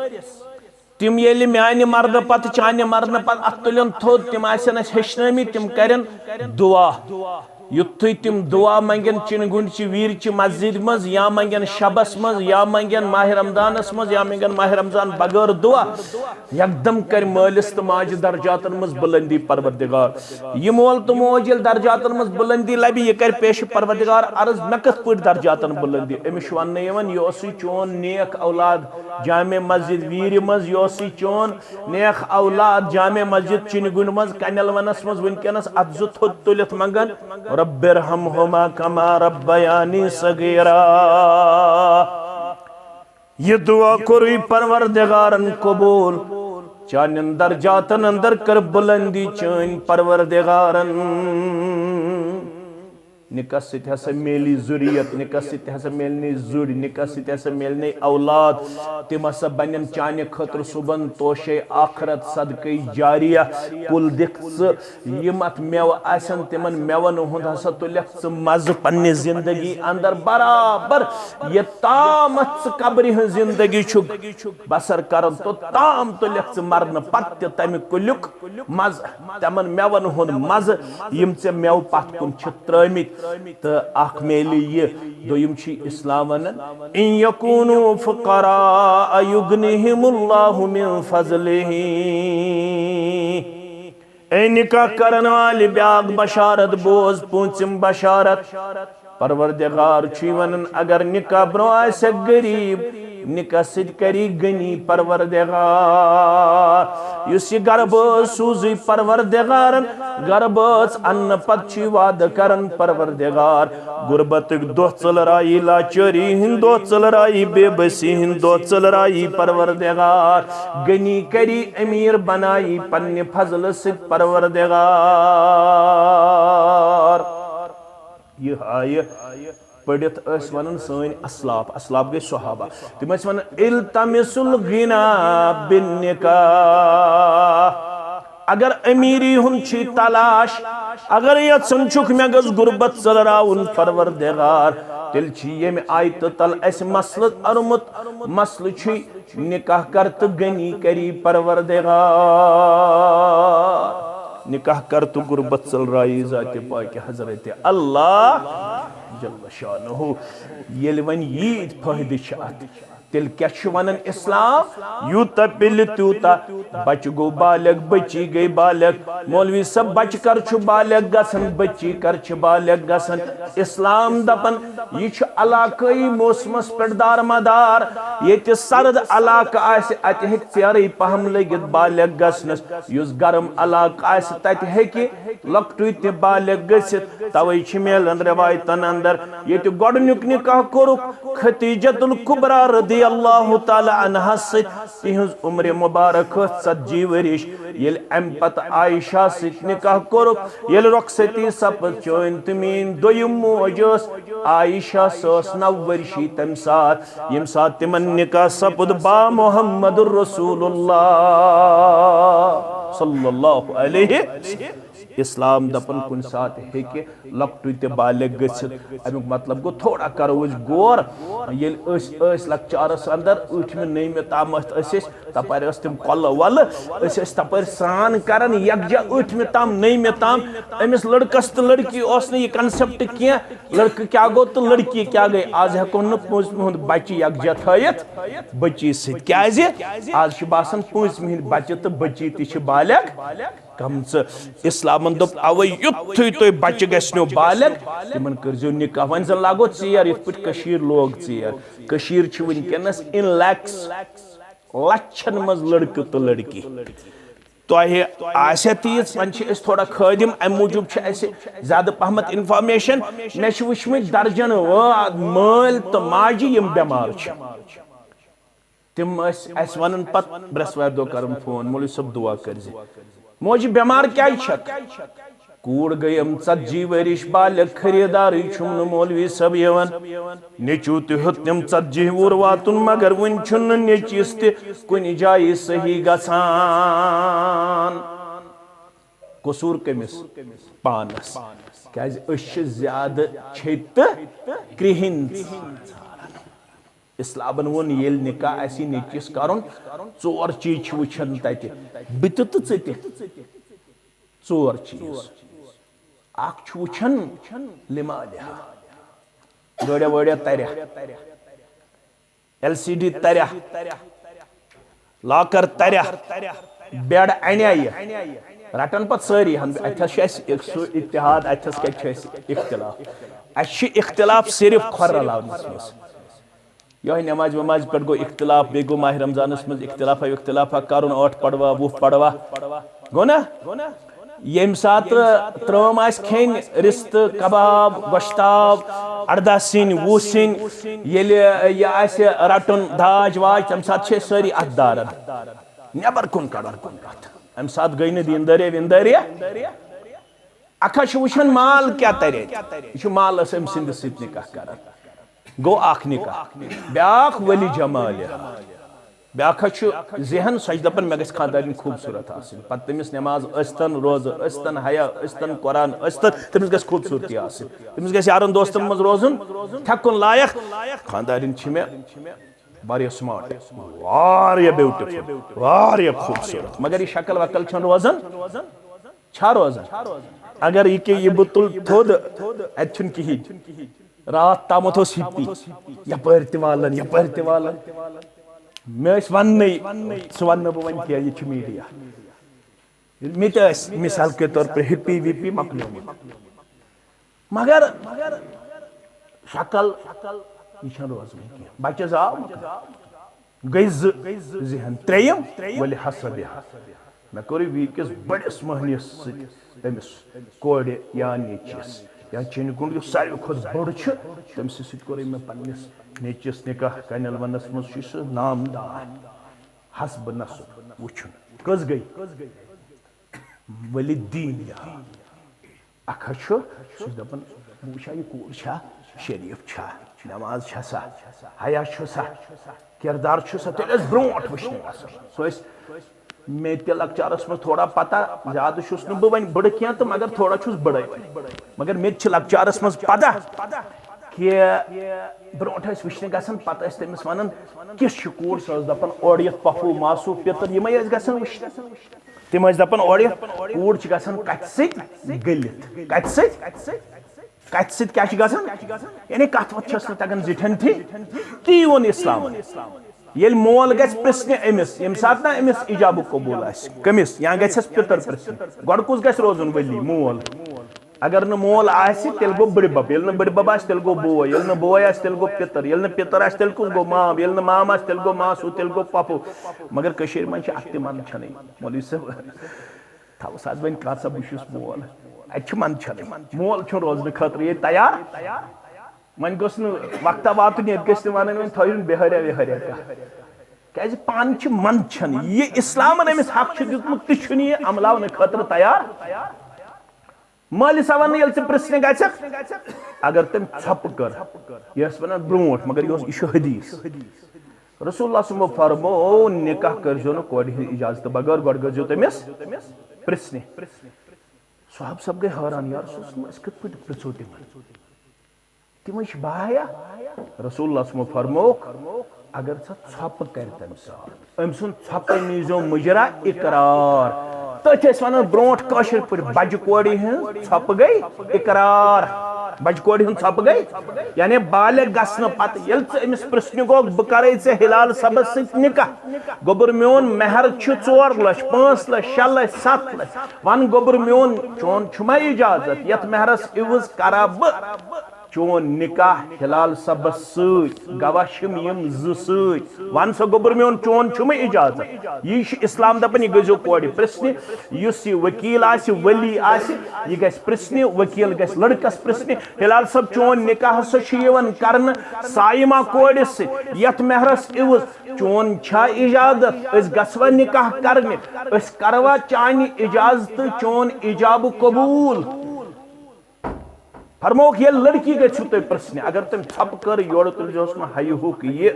تِم ییٚلہِ میانہِ مرنہٕ پتہٕ، چانہِ مرنہٕ پتہٕ اتھ تُلن تھوٚد، تِم آسن اسہِ ہیٚچھنٲومٕتۍ، تِم کرن دعا۔ یُتھُے تِم دعا منگن چِنہِ گُنڈ چہِ ویٖر چہِ مسجد منٛز، یا منگن شبس منٛز، یا منگن ماہ رمضانس منٛز، یا منگن ماہ رمضان بغٲر دعا، یکدم کرِ مٲلِس تہٕ ماجہِ درجاتن منٛز بلندی پروردگار۔ یہِ مول تہٕ موج ییٚلہِ درجاتن منٛز بلندی لبہِ، یہِ کرِ پیش پروردگار عرض، مےٚ کِتھ پٲٹھۍ درجاتن بلندی؟ أمِس چھُ وننہٕ یِوان، یہِ اوسُے چون نیک اولاد جامع مسجد ویٖرِ منٛز، یہِ اوسُے چون نیک اولاد جامع مسجد چِنہِ گُنڈ منٛز، کنٮ۪ل ونس منٛز، وٕنکیٚنس اتھ زٕ تھوٚد تُلِتھ منگان، "رب ارحمہما کما ربیانی صغیرا"۔ یہِ دعا کوٚرُے پروردگارن قبول، چانٮ۪ن درجاتن اندر کٔر بلندی چٲنۍ پروردگارن۔ نکاح سۭتۍ ہسا میلی ذُریت، نکاح سۭتۍ ہسا میلنے ذُرۍ، نکاح سۭتۍ ہسا میلنے اولاد۔ تِم ہسا بنن چانہِ خٲطرٕ صبحن توشے آخرت، صدقے جاریہ۔ کُل دِکھ ژٕ، یِم اتھ مٮ۪وٕ آسن، تِمن مٮ۪ون ہُنٛد ہسا تُلکھ ژٕ مزٕ پننہِ زندگی اندر برابر۔ یوٚتامتھ ژٕ قبرِ ہٕنٛز زندگی چھُکھ بسر کران، توٚتام تُلکھ ژٕ مرنہٕ پتہٕ تہِ تمہِ کُلیُک مزٕ، تمن مٮ۪ون ہُنٛد مزٕ، یِم ژےٚ مٮ۪وٕ پتھ کُن چھِ ترٲومٕتۍ۔ تہٕ اکھ میلہِ یہِ، دوٚیِم چھُ اسلام ونان، "ان یکونوا فقراء یغنہم اللہ من فضلہ"۔ اے نکاح کرن والہِ، بیاکھ بشارت بوز، پوٗنٛژِم بشارت۔ پروردگار چھُے ونان، اگر نکاح برونٛہہ آسہِ غریب، نکاح سۭتۍ کری غنی پروردگار۔ یُس یہِ گرٕ بٲژ سوٗزٕے پروردگارن، گرٕ بٲژ اننہٕ پتہٕ چھُے وعدٕ کران پروردگار، غربتٕکۍ دۄہ ژٔلرایی، لاچٲری ہٕنٛدۍ دۄہ ژٔلرایی، بے بسی ہٕنٛدۍ دۄہ ژٔلرایی پروردگار۔ غنی کری، امیر بنایی پننہِ فضلہٕ سۭتۍ پروردگار۔ یہِ آیہِ پٔرِتھ ٲسۍ ونان سٲنۍ اسلاف، اسلاف گٔے صحابہ، تِم ٲسۍ ونان، "التمس الغنا بالنکاح"۔ اگر امیری ہُنٛد چھی تلاش، اگر یژھان چھُکھ مےٚ گٔژھ غربت ژٔلراوُن پروردگار، تیٚلہِ چھی ییٚمہِ آیتہٕ تل اسہِ مسلہٕ اورمُت۔ مسلہٕ چھُے، نکاح کر تہٕ غنی کری پروردگار۔ نکاح کر تہٕ غربت ژٔلرایی ذاتِ پاکہِ حضرت اللہ جل شانہ۔ ییٚلہِ وۄنۍ ییٖتۍ فٲیدٕ چھِ اتھ، تیٚلہِ کیٛاہ چھُ ونان اسلام؟ یوٗتاہ پِلہِ تیوٗتاہ۔ بچہِ گوٚو بالغ، بچی گٔے بالغ۔ مولوی صٲب، بچہِ کر چھُ بالغ گژھان؟ بچی کر چھِ بالغ گژھان؟ اسلام دپان، یہِ چھُ علاقٲیی موسمس پٮ۪ٹھ دارمدار۔ ییٚتہِ سرد علاقہٕ آسہِ، اتہِ ہیٚکہِ ژیرٕے پہم لٔگِتھ بالغ گژھنس۔ یُس گرم علاقہٕ آسہِ، تتہِ ہیٚکہِ لۄکٹُے تہِ بالغ گٔژھِتھ۔ توے چھِ میلن روایتن اندر، ییٚتہِ گۄڈٕنیُک نکاح کوٚرُکھ خدیجۃ الکبریٰ رضی رضی اللہ تعالیٰ عنہس سۭتۍ، تِہنٛز عمر مبارک ٲس ژتجی ؤرِش۔ ییٚلہِ امہِ پتہٕ عائشہ سۭتۍ نکاح کوٚرُکھ، ییٚلہِ رۄخصتی سپٕز چٲنۍ تہٕ میٲنۍ دوٚیِم موج ٲس عائشہ، سۄ ٲس نَو ؤرشی تمہِ ساتہٕ، ییٚمہِ ساتہٕ تِمن نکاح سپُد با محمد رسول اللہ صلی اللہ علیہ۔ اسلام دپان کُنہِ ساتہٕ ہیٚکہِ لۄکٹُے تہِ بالغ گٔژھِتھ۔ امیُک مطلب گوٚو تھوڑا کرو أسۍ غور۔ ییٚلہِ أسۍ ٲسۍ لۄکچارس اندر ٲٹھمہِ نٔیمہِ تام ٲسۍ أسۍ، أسۍ تپٲرۍ ٲسۍ تِم کۄلہٕ وۄلہٕ، أسۍ ٲسۍ تپٲرۍ سرٛان کران یکجا ٲٹھمہِ تام نٔیمہِ تام۔ أمِس لڑکس تہٕ لڑکی اوس نہٕ یہِ concept کینٛہہ، لڑکہٕ کیٛاہ گوٚو تہٕ لڑکی کیٛاہ گٔے۔ آز ہٮ۪کو نہٕ پٲنٛژمہِ ہُنٛد بچہِ یکجا تھٲیِتھ بچی سۭتۍ، کیٛازِ آز چھُ باسان پٲنٛژمہِ ہٕنٛدۍ بچہِ تہٕ بچی تہِ چھِ بالغ گٔمژٕ۔ اسلامن دوٚپ، اوے یُتھُے تُہۍ بچہِ گژھنو بالغ، تِمن کٔرزیو نکاح۔ وۄنۍ زن لاگو ژیر، یِتھ پٲٹھۍ کٔشیٖر لوگ ژیر۔ کٔشیٖر چھِ وٕنکیٚنس in lakhs، لچھن منٛز لڑکہٕ تہٕ لڑکی۔ تۄہہِ آسہِ تیٖژ، وۄنۍ چھِ أسۍ تھوڑا خٲدِم، امہِ موٗجوٗب چھِ اَسہِ زیادٕ پہمتھ information۔ مےٚ چھِ وٕچھمٕتۍ درجن واد مٲلۍ تہٕ ماجہِ یِم بٮ۪مار چھِ۔ تِم ٲسۍ اَسہِ وَنان پَتہٕ برٛٮ۪سوارِ دۄہ کَرُن فون، "مولوی صٲب، دُعا کٔرۍزِ۔" موجہِ، بٮ۪مار کیٛازِ چھَکھ؟ کوٗر گٔیَم ژتجی ؤرِش بالغ، خریٖدارٕے چھُم نہٕ مولوی صٲب یِوان۔ نیٚچوٗ تہِ ہیوٚت تٔمۍ ژتجی وُہُر واتُن، مگر وٕنہِ چھُنہٕ نیٚچِس تہِ کُنہِ جایہِ صحیح گژھان۔ قصوٗر کٔمِس؟ پانَس۔ کیٛازِ أسۍ چھِ زیادٕ چھیٚتۍ تہٕ کرٛہِنۍ۔ اسلامن ووٚن، ییٚلہِ نکاح آسہِ نیٚچِس کرُن، ژور چیٖز چھِ وٕچھان تتہِ، بہٕ تہِ تہٕ ژٕ تہِ۔ ژور چیٖز۔ اکھ چھُ وٕچھان لمالہا، گٲڑیا وٲڑیا تریا، ایل سی ڈی تریا، لاکر تریا، بیڈ انیا یہِ۔ رٹن پتہٕ سٲری ہن، اتھس چھُ اسہِ اکھ سُہ اتحاد، اتھس کتہِ چھُ اسہِ اختلاف؟ اسہِ چھُ اختلاف صرف کھۄر رلاونس منٛز۔ یۄہے نماز وماز پٮ۪ٹھ گوٚو اختلاف، بیٚیہِ گوٚو ماہِ رمضانس منٛز اختلافا وختلافا کرُن، ٲٹھ پڑوا، وُہ پڑوا، گوٚو نا؟ ییٚمہِ ساتہٕ ترٲم آسہِ کھیٚنۍ، رستہٕ، کباب، گۄشتاب، ارداہ سِنۍ، وُہ سِنۍ، ییٚلہِ یہِ آسہِ رٹُن داج واج، تمہِ ساتہٕ چھِ أسۍ سٲری اتھ دارن، نٮ۪بر کُن کڑان کُن کتھ۔ امہِ ساتہٕ گٔے نہٕ دیندٲریا ویندٲریا۔ اکھ ہا چھُ وٕچھان مال کیٛاہ ترِ اَتہِ۔ یہِ چھُ مالس أمۍ سٕنٛدِس سۭتۍ نکاح کران۔ گوٚو اکھ نکاح۔ بیٛاکھ ولی جمالہا۔ بیٛاکھ ہا چھُ ذہن، سۄ چھِ دپان، مےٚ گژھِ خانٛدارِنۍ خوٗبصوٗرت آسٕنۍ۔ پتہٕ تٔمِس نماز ٲسۍتن، روزٕ ٲسۍتن، حیا ٲسۍتن، قرآن ٲسۍتن، تٔمِس گژھِ خوٗبصوٗرتی آسٕنۍ۔ تٔمِس گژھِ یارن دوستن منٛز روزُن تھٮ۪کُن لایق۔ خانٛدارِنۍ چھِ مےٚ واریاہ smart، واریاہ beautiful، واریاہ خوٗبصوٗرت، مگر یہِ شکل وکل چھَنہٕ روزان۔ چھا روزان؟ اگر یہِ کہِ یہِ بہٕ تُلہٕ تھوٚد، اَتہِ چھُنہٕ کِہیٖنۍ۔ راتھ تامَتھ اوس ہِپی، یَپٲرۍ تہِ والان، یَپٲرۍ تہِ والان۔ مےٚ ٲسۍ وَننٕے، سُہ وَنہٕ نہٕ بہٕ وۄنۍ کینٛہہ، یہِ چھُ میٖڈیا۔ مےٚ تہِ ٲسۍ مثال کے طور پہ ہِپی وِپی مۄکلیومُت۔ مگر شکل یہِ چھَنہٕ روزان کینٛہہ۔ بَچہٕ زاو مۄکلیو۔ گٔے زٕ ذہن، ترٛیٚیِم ولحسبہا۔ مےٚ کوٚر یہِ وی کِس بٔڑِس مٔہنِوِس سۭتۍ، تٔمِس کورِ یا نیٚچِس یا چیٚنہِ کُنٛڈ، یُس ساروی کھۄتہٕ بوٚڑ چھُ، تٔمۍ سٕے سۭتۍ کوٚرُے مےٚ پنٛنِس نیٚچِس نکاح۔ کَنٮ۪ل وَنَس منٛز چھُ سُہ نامدار حسب نسب وٕچھُن۔ کٔژ گٔے؟ ولدینہا۔ اکھ ہا چھُ، سُہ چھُ دَپان، بہٕ وٕچھا یہِ کوٗر چھا، شریٖف چھا، نماز چھا سا، حیا چھُ سا، کردار چھُ سا، تیٚلہِ ٲسۍ برونٛٹھ وٕچھنہِ گژھان۔ سُہ ٲسۍ مےٚ تہِ لۄکچارس منٛز تھوڑا پتہ، زیادٕ چھُس نہٕ بہٕ وۄنۍ بٕڑٕ کینٛہہ تہٕ مگر تھوڑا چھُس بٕڑے وۄنۍ۔ مگر مےٚ تہِ چھِ لۄکچارس منٛز پتہ کہِ برونٛٹھ ٲسۍ وٕچھنہِ گژھان، پتہٕ ٲسۍ تٔمِس ونان، کِژھ چھِ کوٗر؟ سۄ ٲس دَپان، اورٕ یَتھ پۄپھوٗ ماسوٗ پِتٕر، یِمے ٲسۍ گژھان وٕچھنہِ۔ تِم ٲسۍ دَپان، اورٕ یَتھ کوٗر چھِ گژھان کَتھِ سۭتۍ گٔلِتھ۔ کَتھِ سۭتۍ؟ کَتھِ سۭتۍ کیٛاہ چھِ گژھان؟ یعنی کَتھ وَتھ چھَس نہٕ تَگان زِٹھٮ۪ن تھی۔ تی ووٚن اِسلامَن۔ ییٚلہِ مول گژھِ پرٛژھنہِ أمِس، ییٚمہِ ساتہٕ نہ أمِس اِجابُک قبوٗل آسہِ، کٔمِس؟ یا گژھٮ۪س پِتٕر پرٛژھنہِ۔ گۄڈٕ کُس گژھِ روزُن ؤلی؟ مول۔ اگر نہٕ مول آسہِ، تیٚلہِ گوٚو بٕڈِ بَب۔ ییٚلہِ نہٕ بٕڈِ بَب آسہِ، تیٚلہِ گوٚو بوے۔ ییٚلہِ نہٕ بوے آسہِ، تیٚلہِ گوٚو پِتٕر۔ ییٚلہِ نہٕ پِتٕر آسہِ، تیٚلہِ کُس گوٚو مام؟ ییٚلہِ نہٕ مام آسہِ، تیٚلہِ گوٚو ماسوٗ، تیٚلہِ گوٚو پۄپھوٗ۔ مگر کٔشیٖرِ منٛز چھِ اَتھ تہِ منٛدچھَنٕے۔ مولوی صٲب، تھاوُس حظ وۄنۍ کَتھ سا، بہٕ چھُس مول۔ اَتہِ چھِ منٛدچھَنٕے۔ مول چھُنہٕ روزنہٕ خٲطرٕ ییٚتہِ تیار۔ وۄنۍ گوٚژھ نہٕ وقتہ واتُن، ییٚتہِ گٔژھۍ نہٕ وَنٕنۍ وۄنۍ تھٲیِو بِہٲریا وِہٲریا کانٛہہ۔ کیٛازِ پانہٕ چھِ منٛدچھان، یہِ اِسلامَن أمِس حق چھُ دیُتمُت، تہِ چھُنہٕ یہِ عملاونہٕ خٲطرٕ تیار۔ مٲلِس وَننہٕ ییٚلہِ ژٕ پرٛژھنہِ گژھکھ، اگر تٔمۍ ژھۄپہٕ کٔر، یہِ ٲسۍ وَنان برونٛٹھ، مگر یہِ اوس، یہِ چھُ حدیث۔ رسول اللہ صلی اللہ علیہ وسلمو فرموو، نکاح کٔرزیو نہٕ کورِ ہٕنٛدِ اجازتہٕ بغٲر، گۄڈٕ گٔژھزیو تٔمِس پرٛژھنہِ۔ صحابہٕ صٲب گٔے حٲران، یا رسول اللہ، أسۍ کِتھ پٲٹھۍ پرٛژھو تِمن؟ تِمن چھِ بہایا۔ رسول اللہ صلی اللہ علیہ وسلمو فرمووُکھ، اگر سۄ ژھۄپہٕ کرِ تمہِ ساتہٕ، أمۍ سُنٛد ژھۄپے نیٖزیو مُجرا اقرار۔ تٔتھۍ ٲسۍ ونان برونٛٹھ کٲشِر پٲٹھۍ، بجہِ کورِ ہٕنٛز ژھۄپہٕ گٔے اقرار۔ بجہِ کورِ ہٕنٛز ژھۄپہٕ گٔے، یعنی بالغ گژھنہٕ پتہٕ ییٚلہِ ژٕ أمِس پرژھنہِ گوٚکھ، بہٕ کرے ژےٚ ہلال صٲبس سۭتۍ نکاح، گوٚبُر میون مہر چھُ ژور لچھ، پانٛژھ لچھ، شےٚ لچھ، ستھ لچھ، ون گوٚبُر میون، چون چھُ ما اجازت یتھ مہرس عوض کرا بہٕ چون نکاح ہلال صٲبس سۭتۍ، گواہ چھِم یِم زٕ سۭتۍ۔ ون سا گوٚبُر میون، چون چھُمہٕ اجازت۔ یی چھُ اسلام دپان، یہِ گٔژھِو کورِ پرژھنہِ، یُس یہِ وکیل آسہِ، ولی آسہِ، یہِ گژھِ پرژھنہِ، وکیل گژھِ لڑکس پرژھنہِ، ہلال صٲب، چون نکاح ہسا چھُ یِوان کرنہٕ صائمہ کورِ سۭتۍ، یتھ مہرس عوض چون چھا اجازت؟ أسۍ گژھوا نکاح کرنہِ؟ أسۍ کروا چانہِ اجازتہٕ چون ایجاب قبول؟ فرمووُکھ، ییٚلہِ لڑکی گژھِو تُہۍ پرژھنہِ، اگر تٔمۍ ژھۄپہٕ کٔر، یورٕ تُلزیوس نہٕ حیہُک یہِ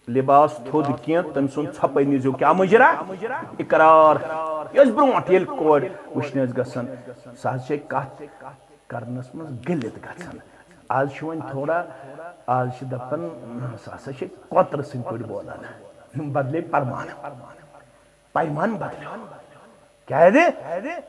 لباس تھوٚد کینٛہہ، تٔمۍ سُنٛد ژھۄپے نیٖزیو کیٛاہ مُجرا؟ اقرار۔ یہِ ٲس برونٛٹھ، ییٚلہِ کورِ وٕچھنہِ ٲسۍ گژھان، سۄ حظ چھے کتھ کرنس منٛز گٔلِتھ گژھان۔ آز چھُ وۄنۍ تھوڑا، آز چھِ دپان، سۄ ہسا چھِ کوترٕ سٕنٛدۍ پٲٹھۍ بولان، بدلے پرمان۔ پیمان بدلیو۔ کیازِ؟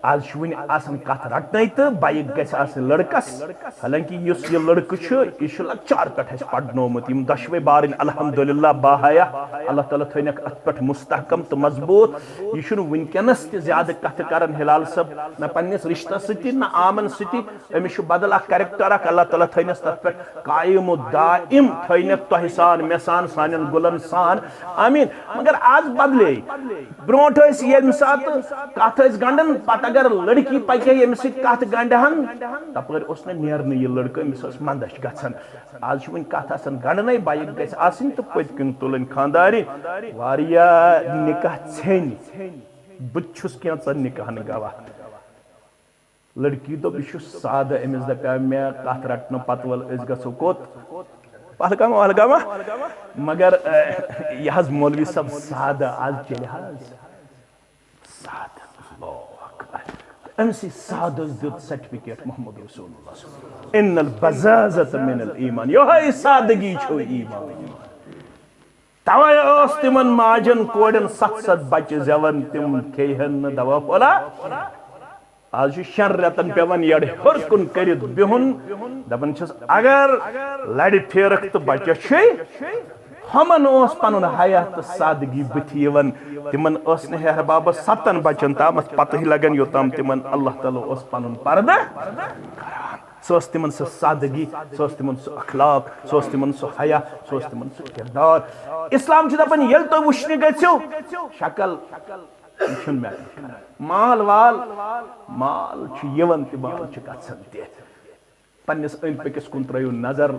از چھُ وٕنہِ آسان کتھ رٹنَے تہٕ بایک گژھِ آسٕنۍ لڑکس۔ حالانکہ یُس یہِ لڑکہٕ چھُ، یہِ چھُ لۄکچار پٮ۪ٹھ اَسہِ پرنومُت۔ یِم دۄشوے بارٕنۍ الحمدللہ باحیا، اللہ تعالیٰ تھٲینکھ اتھ پٮ۪ٹھ مستحکم تہٕ مضبوط۔ یہِ چھُنہٕ وٕنکیٚنس تہِ زیادٕ کتھٕ کران ہلال صٲب، نہ پننِس رشتس سۭتی، نہ عامن سۭتی۔ أمِس چھُ بدل اکھ character اکھ، اللہ تعالیٰ تھٲینس تتھ پٮ۪ٹھ قائم و دائم تھٲینکھ تۄہہِ سان، مےٚ سان، سانٮ۪ن گُلن سان۔ آمین۔ مگر آز بدلے۔ برونٛٹھ ٲسۍ ییٚمہِ ساتہٕ کتھ ٲسۍ گنڈان، پتہٕ اگر لڑکی پکہِ ہے ییٚمِس سۭتۍ کتھ گنڈِ ہن، تپٲرۍ اوس نہٕ نیرنٕے یہِ لڑکہٕ، أمِس ٲس مندچھ گژھان۔ آز چھِ وۄنۍ کتھ آسان گنڈنَے، بایک گژھِ آسٕنۍ تہٕ پٔتۍ کِنۍ تُلٕنۍ خانٛدارِنۍ۔ واریاہ نکاح ژھیٚنۍ۔ بہٕ تہِ چھُس کینٛژن نکاحن گواہ۔ لڑکی دوٚپ، یہِ چھُ سادٕ، أمِس دپیٛاو مےٚ کتھ رٹنہٕ پتہٕ، ول أسۍ گژھو کوٚت؟ پہلگام، پہلگام۔ مگر، اہ، یہِ حظ مولوی صٲب سادٕ، آز چلہِ حظ سادٕ۔ اللہ اکبر۔ تہٕ أمۍ سٕے سادس دیُت certificate محمد رسول اللہ صلی اللہ علیہ وسلم۔ ان البذاذۃ من الایمان۔ یۄہے سادگی چھو ایمان۔ توے ٲس تِمن ماجن کورٮ۪ن ستھ ستھ بچہِ زٮ۪وان، تِم کھیٚیہِ ہن نہٕ دوا پھوٚلہ۔ آز چھُ شٮ۪ن رٮ۪تن پٮ۪وان یٔڑ ہیوٚر کُن کٔرِتھ بِہُن۔ دپان چھِس، اگر لرِ پھیرکھ تہٕ بچس چھُے، ہُمن اوس پنُن حیا تہٕ سادگی بٕتھِ یِوان۔ تِمن ٲس نہٕ ہیہر بابس ستن بچن تامتھ پتہٕے لگان، یوٚتام تِمن اللہ تعالیٰ اوس پنُن پردٕ کران۔ سۄ ٲس تِمن سۄ سادگی، سۄ ٲس تِمن سُہ اخلاق، سۄ ٲس تِمن سُہ حیا، سۄ ٲس تِمن سُہ کردار۔ اسلام چھُ دپان، ییٚلہِ تُہۍ وٕچھنہِ گٔژھِو، شکل، یہِ چھُنہٕ matter کران۔ مال وال، مال چھُ یِوان تہِ مال چھُ گژھان تہِ۔ پننِس أنٛدۍ پٔکِس کُن ترٲیِو نظر۔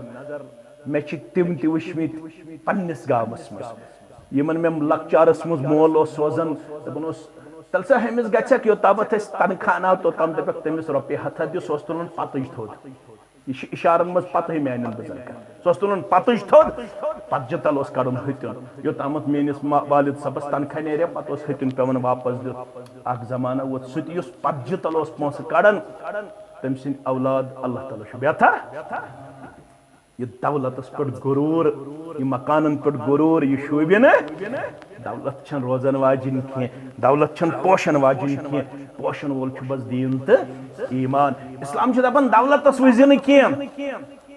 مےٚ چھِ تِم تہِ وٕچھمٕتۍ پننِس گامس منٛز، یِمن مےٚ لۄکچارس منٛز مول اوس سوزان، دپان اوس، "تیٚلہِ سا ہُمِس گژھکھ، یوٚتامتھ أسۍ تنخواہ انہو، توٚتام دپکھ تٔمِس رۄپیہِ ہتھا دِ"، سُہ اوس تُلان پتٕج تھوٚد۔ یہِ چھُ اِشارن منٛز پتہٕے میانٮ۪ن بُزرگن۔ سُہ اوس تُلان پتٕج تھوٚد، پتجہِ تل اوس کڑُن ہُتیُن۔ یوٚتامتھ میٲنِس ما-، والد صٲبس تنخواہ نیرِ ہا، پتہٕ اوس ہُتیُن پٮ۪وان واپس دیُن۔ اکھ زمانہ ووت سُہ تہِ، یُس پتجہِ تل اوس پونٛسہٕ کڑان، تٔمۍ سٕنٛدۍ اولاد، اللہ تعالیٰ چھُ بہتر۔ یہِ دولتس پٮ۪ٹھ غرور، یہِ مکانن پٮ۪ٹھ غرور، یہِ شوٗبہِ نہٕ۔ دولت چھنہٕ روزن واجِنۍ کینٛہہ، دولت چھنہٕ پوشن واجِنۍ کینٛہہ۔ پوشن وول چھُ بس دیٖن تہٕ ایمان۔ اسلام چھُ دپان، دولتس وٕچھزِ نہٕ کینٛہہ۔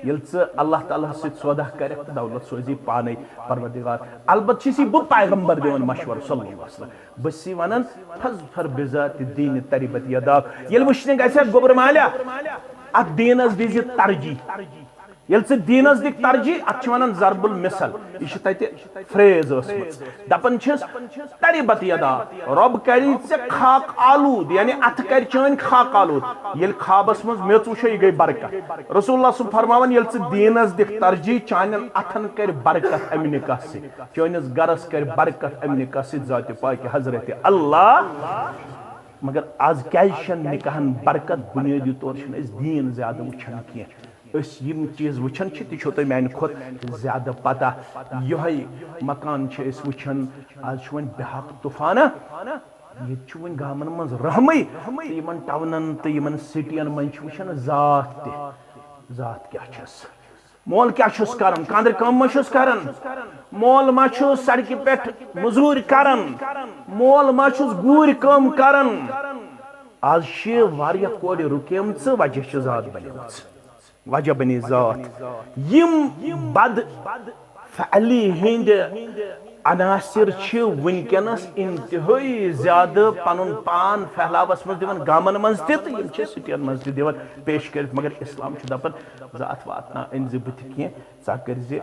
ییٚلہِ ژٕ اللہ تعالیٰ ہس سۭتۍ سودا کرکھ تہٕ دولت سوزی پانے پروردگار۔ البتہٕ چھُس یہِ بہٕ پیغمبر دِوان مشورٕ صلی اللہ علیہ وسلم۔ بہٕ چھُس یہِ ونان، فظفر بذات الدین تربت یداک۔ ییٚلہِ وٕچھنہِ گژھِ گوٚبرٕ مالیہ، اتھ دیٖنس دِزِ ترجیح۔ ییٚلہِ ژٕ دیٖنس دِکھ ترجیح، اتھ چھِ ونان ضرب المثل۔ یہِ چھِ تتہِ فریز ٲسمٕژ۔ دپان چھِس، تربت یدا، رۄب کرِ ژےٚ خاک آلود، یعنی اتھٕ کرِ چٲنۍ خاک آلود۔ ییٚلہِ خوابس منٛز میٚژ وٕچھو، یہِ گٔے برکت۔ رسول اللہ صٲب فرماوان، ییٚلہِ ژٕ دیٖنس دِکھ ترجیح، چانٮ۪ن اتھن کرِ برکت امہِ نکاح سۭتۍ، چٲنِس گرس کرِ برکت امہِ نکاح سۭتۍ، ذاتِ پاکہِ حضرت اللہ۔ مگر از کیازِ چھنہٕ نکاحن برکت؟ بنیٲدی طور چھِنہٕ أسۍ دیٖن زیادٕ وٕچھان کینٛہہ۔ أسۍ یِم چیٖز وٕچھان چھِ، تہِ چھو تۄہہِ میانہِ کھۄتہٕ زیادٕ پتہ۔ یِہوٚے مکان چھِ أسۍ وٕچھان، از چھُ وۄنۍ بیٛاکھ طوفانہ۔ ییٚتہِ چھُ وۄنۍ گامن منٛز رحمٕے، تہٕ یِمن ٹاونن تہٕ یِمن سٹین منٛز چھِ وٕچھان ذات تہِ۔ ذات کیٛاہ چھس؟ مول کیٛاہ چھُس کران؟ کانٛدرِ کٲم ما چھُس کران؟ مول ما چھُ سڑکہِ پٮ۪ٹھ مٔزوٗرۍ کران؟ مول ما چھُس گوٗرۍ کٲم کران؟ از چھِ واریاہ کورِ رُکیمژٕ، وجہ چھِ ذات بنیمٕژ۔ وجہ بنے ذات۔ یِم بد فعلی ہٕنٛدۍ عناصر چھِ وٕنکیٚنس انتہٲیی زیادٕ پنُن پان پھہلاوس منٛز دِوان، گامن منٛز تہِ تہٕ یِم چھِ سٹین منٛز تہِ دِوان پیش کٔرِتھ۔ مگر اسلام چھُ دپان، ذات وات نہ أنۍ زِ بٕتھِ کینٛہہ، ژٕ کر زِ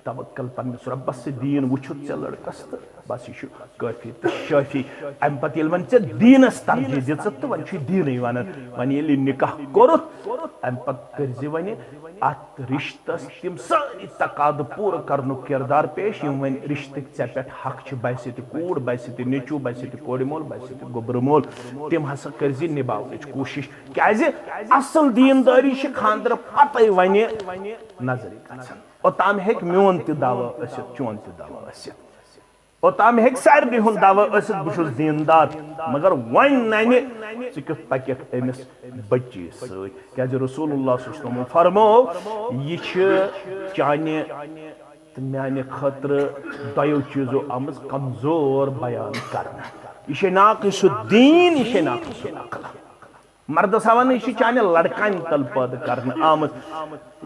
توکل پننِس رۄبس سۭتۍ، دیٖن وٕچھُتھ ژےٚ لڑکس تہٕ بس، یہِ چھُ کٲفی تہٕ شٲفی۔ امہِ پتہٕ ییٚلہِ وۄنۍ ژےٚ دیٖنس ترجیح دِژٕتھ تہٕ وۄنۍ چھُے دیٖنٕے ونان، وۄنۍ ییٚلہِ یہِ نکاح کوٚرُتھ، امہِ پتہٕ کٔرۍ زِ وۄنۍ اتھ رشتس تِم سٲری تقاضہٕ پوٗرٕ کرنُک کردار پیش، یِم وۄنۍ رشتٕکۍ ژےٚ پٮ۪ٹھ حق چھِ، باسہِ تہِ کوٗر، باسہِ تہِ نیٚچوٗ، باسہِ تہِ کورِ مول، باسہِ تہِ گوٚبرٕ مول، تِم ہسا کٔرۍ زِ نباونٕچ کوٗشش۔ کیازِ؟ اصل دیٖندٲری چھِ خانٛدرٕ پتے وۄنۍ نظرِ گژھان۔ اوٚتام ہیٚکہِ میون تہِ دعویٰ ٲسِتھ، چون تہِ دعویٰ ٲسِتھ۔ اوٚتام ہیٚکہِ سارنٕے ہُنٛد دعویٰ ٲسِتھ، بہٕ چھُس دیٖندار، مگر وۄنۍ ننہِ ژٕ کیُتھ پککھ أمِس بچی سۭتۍ۔ کیازِ رسول اللہ صلی اللہ علیہ وسلم فرمو، یہِ چھِ چانہِ تہٕ میانہِ خٲطرٕ دۄیو چیٖزو آمٕژ کمزور بیان کرنہٕ۔ یہِ چھے ناقص الدین، یہِ چھے ناقص العقل۔ مردس ہاوان، یہِ چھِ چانہِ لڑکانہِ تل پٲدٕ کرنہٕ آمٕژ۔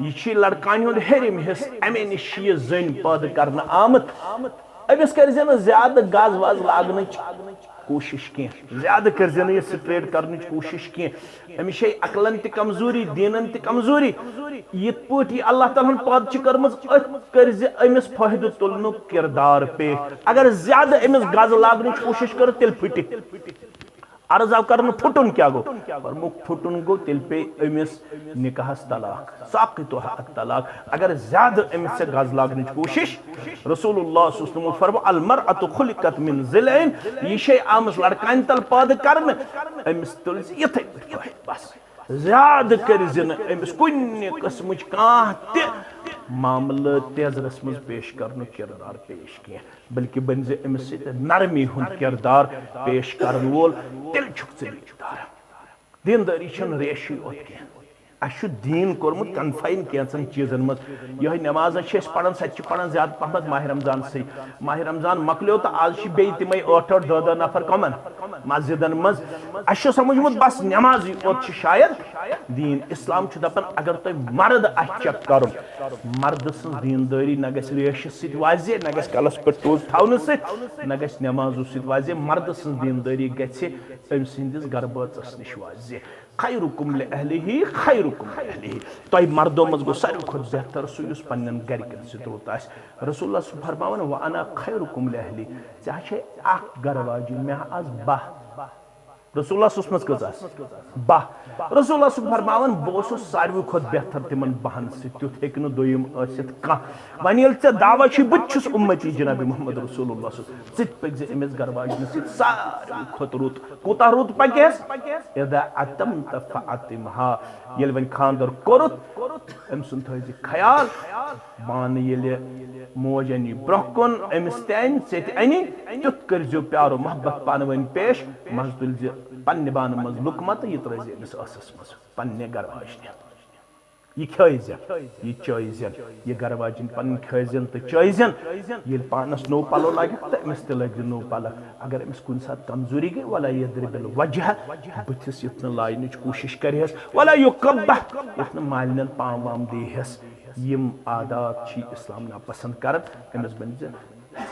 یہِ چھِ لڑکانہِ ہُنٛد ہیٚرِم حصہٕ، امے نِش چھِ یہِ زٔنۍ پٲدٕ کرنہٕ آمٕژ۔ أمِس کٔرۍ زِ نہٕ زیادٕ گز وز لاگنٕچ کوٗشش کینٛہہ، زیادٕ کٔرۍ زِ نہٕ یہِ سٹریٹ کرنٕچ کوٗشش کینٛہہ۔ أمِس چھے عقلن تہِ کمزوری، دیٖنن تہِ کمزوری۔ یِتھ پٲٹھۍ یہِ اللہ تعالیٰ ہن پٲدٕ چھِ کٔرمٕژ، أتھۍ کٔرۍ زِ أمِس فٲیدٕ تُلنُک کردار پیش۔ اگر زیادٕ أمِس گز لاگنٕچ کوٗشش کٔر، تیٚلہِ پھٹہِ۔ عرض آو کرنہٕ، پھُٹُن کیٛاہ گوٚو؟ فرمووُکھ، پھُٹُن گوٚو، تیٚلہِ پیٚیہِ أمِس نکاحس طلاق، ساقطها الطلاق۔ اگر زیادٕ أمِس ژےٚ گز لاگنٕچ کوٗشش، رسول اللہ صلی اللہ علیہ وسلم فرمو، المرأة خلقت من ضلع، یہِ چھے آمٕژ لڑکانہِ تل پٲدٕ کرنہٕ، أمِس تُلۍ زِ یِتھے پٲٹھۍ بس۔ زیادٕ کٔرۍ زِ نہٕ أمِس کُنہِ قٕسمٕچ کانٛہہ تہِ معاملہٕ تیزرس منٛز پیش کرنُک کردار پیش کینٛہہ، بلکہِ بٔنۍ زِ أمِس سۭتۍ نرمی ہُنٛد کردار پیش کرن وول، تیٚلہِ چھُکھ ژٕ دیٖندار۔ دیٖندٲری چھَنہٕ ریشی یوت کینٛہہ۔ اَسہِ چھُ دیٖن کوٚرمُت کنفاین کینٛژن چیٖزن منٛز۔ یِہوٚے نٮ۪مازا چھِ أسۍ پران، سۄ تہِ چھِ پران زیادٕ پہمتھ ماہِ رمضانسٕے۔ ماہِ رمضان مۄکلیو تہٕ آز چھِ بیٚیہِ تِمے ٲٹھ ٲٹھ، دَہ دَہ نفر کمن؟ مسجدن منٛز۔ اَسہِ چھُ سمجھمُت بس نٮ۪مازٕے یوت چھِ شاید دیٖن۔ اسلام چھُ دپان اگر تۄہہِ مرد آسہِ چیک کرُن، مردٕ سٕنٛز دیٖندٲری نہ گژھِ ریشہِ سۭتۍ واضح، نہ گژھِ کلس پٮ۪ٹھ ٹوپۍ تھاونہٕ سۭتۍ، نہ گژھِ نٮ۪مازو سۭتۍ واضح۔ مردٕ سٕنٛز دیٖندٲری گژھِ أمۍ سٕنٛدِس گرٕ بٲژس نِش واضح۔ خیرکم لأہلہ، خیرکم لأہلہ۔ تۄہہِ مردو منٛز گوٚو ساروی کھۄتہٕ بہتر سُہ یُس پننٮ۪ن گرِکٮ۪ن سۭتۍ رُت آسہِ۔ رسول اللہ صلی اللہ علیہ وسلم فرماوان، وأنا خیرکم لأہلی، ژےٚ ہا چھے اکھ گرٕ واجِنۍ، مےٚ ہا آسہٕ باہ۔ رسول اللہ صلی اللہ علیہ وسلم کٔژ آسہٕ؟ باہ۔ رسول اللہ صلی اللہ علیہ وسلم فرماوان، بہٕ اوسُس ساروی کھۄتہٕ بہتر تِمن باہن سۭتۍ، تیُتھ ہیٚکہِ نہٕ دوٚیِم ٲسِتھ کانٛہہ۔ وۄنۍ ییٚلہِ ژےٚ دعویٰ چھُے، بہٕ تہِ چھُس اُمتی جناب محمد رسول اللہ صلی اللہ علیہ وسلم، ژٕ تہِ پٔکۍ زِ أمِس گرٕ واجنہِ سۭتۍ ساروی کھۄتہٕ رُت۔ کوٗتاہ رُت پکٮ۪س؟ اذا اتمت فاطمها، ییٚلہِ وۄنۍ خانٛدر کوٚرُتھ، أمۍ سُنٛد تھٲوزِ خیال۔ پانہٕ ییٚلہِ موج اَنہِ برٛونٛہہ کُن، أمِس تہِ اَنہِ، ژےٚ تہِ اَنہِ، تیُتھ کٔرۍزیو پیار و محبت پانہٕ ؤنۍ پیش۔ منٛزٕ تُلۍزِ پننہِ بانہٕ منٛز لُقمہ تہٕ یہِ ترٲوزِ أمِس ٲسَس منٛز، پننہِ گرٕ واجنہِ۔ یہِ کھٲوزِ، یہِ چٲوزٮ۪ن، یہِ گرٕ واجِنۍ پنٕنۍ کھٲوزٮ۪ن تہٕ چٲوزٮ۪ن۔ ییٚلہِ پانَس نوٚو پَلو لاگٮ۪کھ تہٕ أمِس تہِ لٲگزِ نوٚو پَلو۔ اگر أمِس کُنہِ ساتہٕ کمزوری گٔے، ولا یضرب الوجہ، بٕتھِس یُتھ نہٕ لاینٕچ کوٗشِش کرِہَس، ولا یقبح، یُتھ نہٕ مالِنٮ۪ن پام وام دیٖہَس۔ یِم عادات چھِ اسلام ناپسند کران۔ أمِس بٔنۍزِ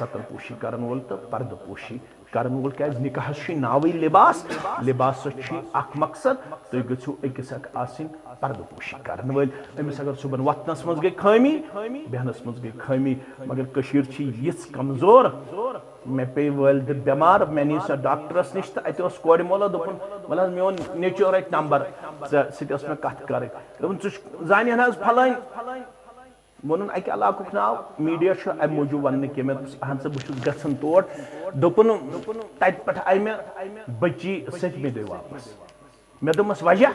ستر پوشی کرن وول تہٕ پردٕ پوشی کرن وول، کیازِ نکاحس چھُ ناوٕے لباس۔ لباسس چھُ اکھ مقصد، تُہۍ گٔژھِو أکِس اکھ آسٕنۍ پردٕ پوشی کرن وٲلۍ۔ أمِس اگر صُبحن وۄتھنس منٛز گٔے خٲمی، بیہنس منٛز گٔے خٲمی، مگر کٔشیٖر چھِ یِژھ کمزور۔ مےٚ پیٚیہِ والدٕ بٮ۪مار، مےٚ نی سۄ ڈاکٹرس نِش تہٕ اتہِ اوس کورِ مولا، دوٚپُن، "ول حظ، میون نیٚچو رٹہِ نمبر، ژےٚ سۭتۍ ٲس مےٚ کتھ کرٕنۍ۔" دوٚپُن، "ژٕ چھُکھ، زانہِ ہن حظ فلٲنۍ؟" ووٚنُن اَکہِ علاقُک ناو، میٖڈیا چھُ اَمہِ موٗجوٗب وَننہٕ کہِ مےٚ دوٚپُس، اَہَن سا، بہٕ چھُس گژھان تور۔ دوٚپُن، تَتہِ پٮ۪ٹھ آیہِ مےٚ بٔچی سٔتمہِ دۄہہِ واپَس۔ مےٚ دوٚپمَس، "وجہ؟"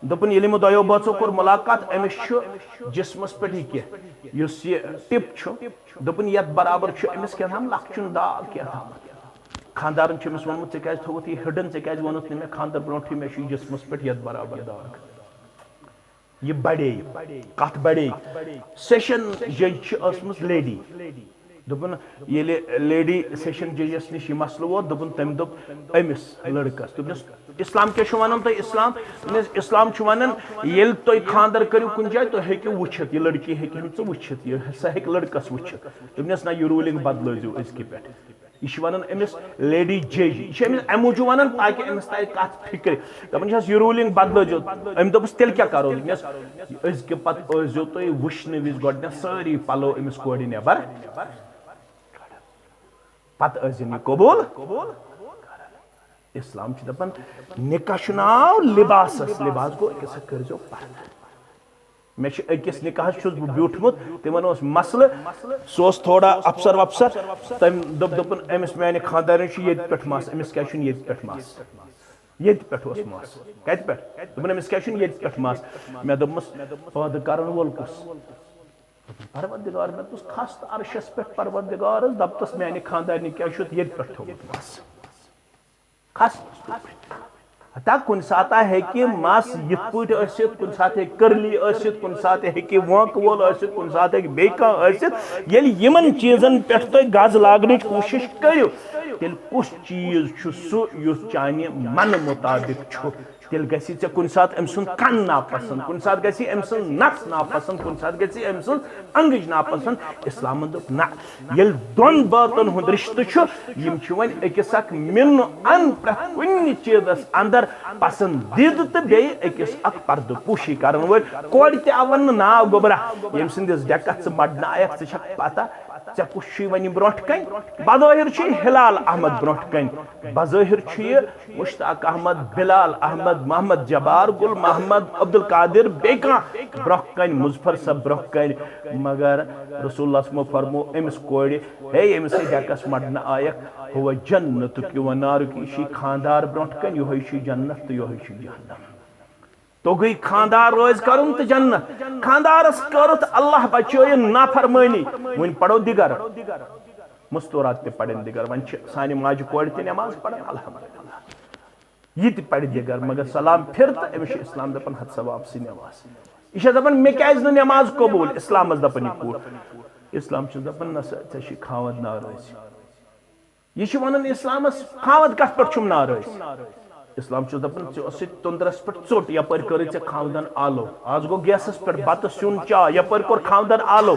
دوٚپُن، "ییٚلہِ یِمو دۄیو بٲژو کوٚر مُلاقات، أمِس چھُ جسمَس پٮ۪ٹھ یہِ کینٛہہ، یُس یہِ ٹِپ چھُ۔" دوٚپُن، "یَتھ برابر چھُ أمِس کینٛہہ تام لۄکچُن داغ کینٛہہ تامَتھ۔ خانٛدارَن چھُ أمِس ووٚنمُت، ژےٚ کیٛازِ تھوٚوُتھ یہِ ہِڈٕن، ژےٚ کیٛازِ ووٚنُتھ نہٕ مےٚ خانٛدر برونٛٹھٕے، مےٚ چھُ یہِ جسمَس پٮ۪ٹھ یَتھ برابر داغ۔" یہِ بڑے، کتھ بڑے۔ سیشن جج چھِ ٲسمٕژ لیڈی۔ دوٚپُن، ییٚلہِ لیڈی سیشن ججس نِش یہِ مسلہٕ ووت، دوٚپُن، تٔمۍ دوٚپ أمِس لڑکس، دوٚپنس، "اسلام کیٛاہ چھُ ونان تۄہہِ؟ اسلام، دوٚپنس، اسلام چھُ ونان، ییٚلہِ تُہۍ خانٛدر کٔرِو کُنہِ جایہِ، تُہۍ ہیٚکِو وٕچھِتھ، یہِ لڑکی ہیٚکہِ ہن ژٕ وٕچھِتھ، یہِ، سۄ ہیٚکہِ لڑکس وٕچھِتھ۔" دوٚپنس، "نہ، یہِ روٗلنگ بدلٲیزیو أزکہِ پٮ۪ٹھ۔" یہِ چھِ ونان أمِس لیڈی جج، یہِ چھِ أمِس اَمہِ موٗجوٗب ونان تاکہِ أمِس ترِ کتھ فکرِ۔ دپان چھس، "یہِ روٗلنگ بدلٲیزیو۔" أمۍ دوٚپُس، "تیٚلہِ کیٛاہ کرو؟" دوٚپنس، "أزکہِ پتہٕ ٲسۍزیو تُہۍ وٕچھنہٕ وِزِ گۄڈٕنٮ۪تھ سٲری پلو أمِس کورِ نٮ۪بر، پتہٕ ٲسۍزِن یہِ قبول۔" اسلام چھُ دپان، نکاح چھُ ناو لباسس، لباس گوٚو أکِس سۭتۍ کٔرۍزیو پردٕ۔ مےٚ چھُ أکِس نکاحس چھُس بہٕ بیوٗٹھمُت، تِمن اوس مسلہٕ، سُہ اوس تھوڑا افسر وفسر، تٔمۍ دوٚپ، دوٚپُن، "أمِس میانہِ خانٛدارنہِ چھُ ییٚتہِ پٮ۪ٹھ مس، أمِس کیٛازِ چھُنہٕ ییٚتہِ پٮ۪ٹھ مس؟" ییٚتہِ پٮ۪ٹھ اوس مس۔ کتہِ پٮ۪ٹھ؟ دوٚپُن، "أمِس کیٛازِ چھُنہٕ ییٚتہِ پٮ۪ٹھ مس؟" مےٚ دوٚپمَس، "پٲدٕ کرن وول کُس؟" دوٚپُن، "پروردگار۔" مےٚ دوٚپُس، کھس تہٕ عرشس پٮ۪ٹھ پروردگارس، دپتس، "میانہِ خانٛدارنہِ کیٛازِ چھُتھ ییٚتہِ پٮ۪ٹھ تھوٚومُت مس؟" کھس۔ ہتا کُنہِ ساتہٕ ہیٚکہِ مس یِتھ پٲٹھۍ ٲسِتھ، کُنہِ ساتہٕ ہیٚکہِ کٔرلی ٲسِتھ، کُنہِ ساتہٕ ہیٚکہِ وٲنٛکہٕ وول ٲسِتھ، کُنہِ ساتہٕ ہیٚکہِ بیٚیہِ کانٛہہ ٲسِتھ۔ ییٚلہِ یِمن چیٖزن پٮ۪ٹھ تُہۍ گز لاگنٕچ کوٗشِش کٔرِو، تیٚلہِ کُس چیٖز چھُ سُہ یُس چانہِ منہٕ مُطابِق چھُ؟ تیٚلہِ گژھِ ژےٚ کُنہِ ساتہٕ أمۍ سُنٛد کن ناپسنٛد، کُنہِ ساتہٕ گژھِ أمۍ سٕنٛز نس ناپسنٛد، کُنہِ ساتہٕ گژھِ أمۍ سٕنٛز انگٕج ناپسنٛد۔ اسلامن دوٚپ، نہ، ییٚلہِ دۄن بٲژن ہُنٛد رشتہٕ چھُ، یِم چھِ وۄنۍ أکِس اکھ مِنہٕ ان پرٛٮ۪تھ کُنہِ چیٖزس اندر پسندیدٕ تہٕ بیٚیہِ أکِس اکھ پردٕ پوشی کرن وٲلۍ۔ کورِ تہِ آو وننہٕ، ناو گوٚبرا، ییٚمۍ سٕنٛدِس ڈٮ۪کس ژٕ مڈنہٕ آیکھ، ژٕ چھکھ پتہ ژےٚ کُس چھُے وۄنۍ برونٛٹھ کنہِ؟ بظٲہر چھُے ہلال احمد برونٛٹھ کنہِ، بظٲہر چھُ یہِ مشتاق احمد، بلال احمد، محمد جبار، گل محمد، عبدالقادر، بیٚیہِ کانٛہہ برونٛہہ کنہِ، مظفر صٲب برونٛہہ کنہِ۔ مگر رسول اللہ صٲبو فرمو أمِس کورِ، ہے، ییٚمِس ہے ڈٮ۪کس مڈنہٕ آیکھ، ہُہ جنتُک یِوان نارُک، یہِ چھُے خانٛدار برونٛٹھ کنہِ، یِہوٚے چھُے جنت تہٕ یِہوٚے چھُے جہنم۔ توٚگُے خانٛدار رٲضۍ کرُن تہٕ جنت۔ خانٛدارس کٔرٕتھ اللہ بچٲیِن نافرمٲنی۔ وۄنۍ پرو دِگر۔ مستورات تہِ پرن دِگر۔ وۄنۍ چھِ سانہِ ماجہِ کورِ تہِ نماز پران، الحمدللہ۔ یہِ تہِ پرِ دِگر، مگر سلام پھر تہٕ أمِس چھُ اسلام دپان، ہتھ سا واپسٕے نماز۔ یہِ چھےٚ دپان، مےٚ کیازِ نہٕ نماز قبول؟ اسلامس دپان یہِ کوٗر۔ اسلام چھُس دپان، نہ سا، ژےٚ چھُے خاوند ناراض۔ یہِ چھِ ونان اسلامس، خاوند کتھ پٮ۪ٹھ چھُم ناراض؟ اسلام چھُس دپان، ژےٚ اوسُے تندرس پٮ۪ٹھ ژوٚٹ، یپٲرۍ کٔرٕے ژےٚ خاوندن آلو۔ آز گوٚو گیسس پٮ۪ٹھ بتہٕ سیُن چاے، یپٲرۍ کوٚر خاوندن آلو۔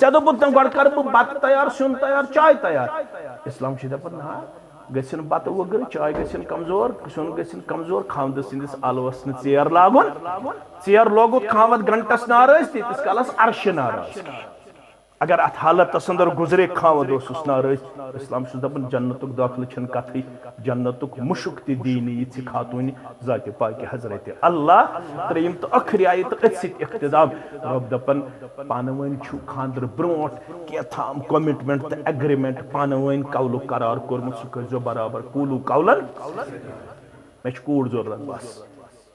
ژےٚ دوٚپُتھ نہٕ گۄڈٕ کرٕ بہٕ بتہٕ تیار، سیُن تیار، چاے تیار۔ اسلام چھُ دپان، نہ، گژھن بتہٕ وُگرٕ، چاے گژھن کمزور، سیُن گژھن کمزور، خاوندٕ سٕنٛدِس آلوس نہٕ ژیر لاگُن۔ ژیر لوگُتھ خاوند گنٹس ناراض، تیٖتِس کالس عرشہِ ناراض۔ اگر اتھ حالتس اندر گزرے خاوند اوسُس ناراض، اسلام چھُس دپان جنتُک دٲخلہٕ چھنہٕ کتھٕے، جنتُک مُشُک تہِ دی نہٕ یِژھِ خاتوٗنہِ ذاتِ پاکہِ حضرت اللہ۔ ترٛیٚیِم تہٕ ٲخری آیت تہٕ أتھۍ سۭتۍ اختتام۔ رب دپان پانہٕ ؤنۍ چھُ خانٛدرٕ برونٛٹھ کینٛہہ تام commitment تہٕ agreement پانہٕ ؤنۍ قولُک قرار کوٚرمُت، سُہ کٔرۍزیو برابر۔ قولوا قولا، مےٚ چھِ کوٗر ضروٗرت بس۔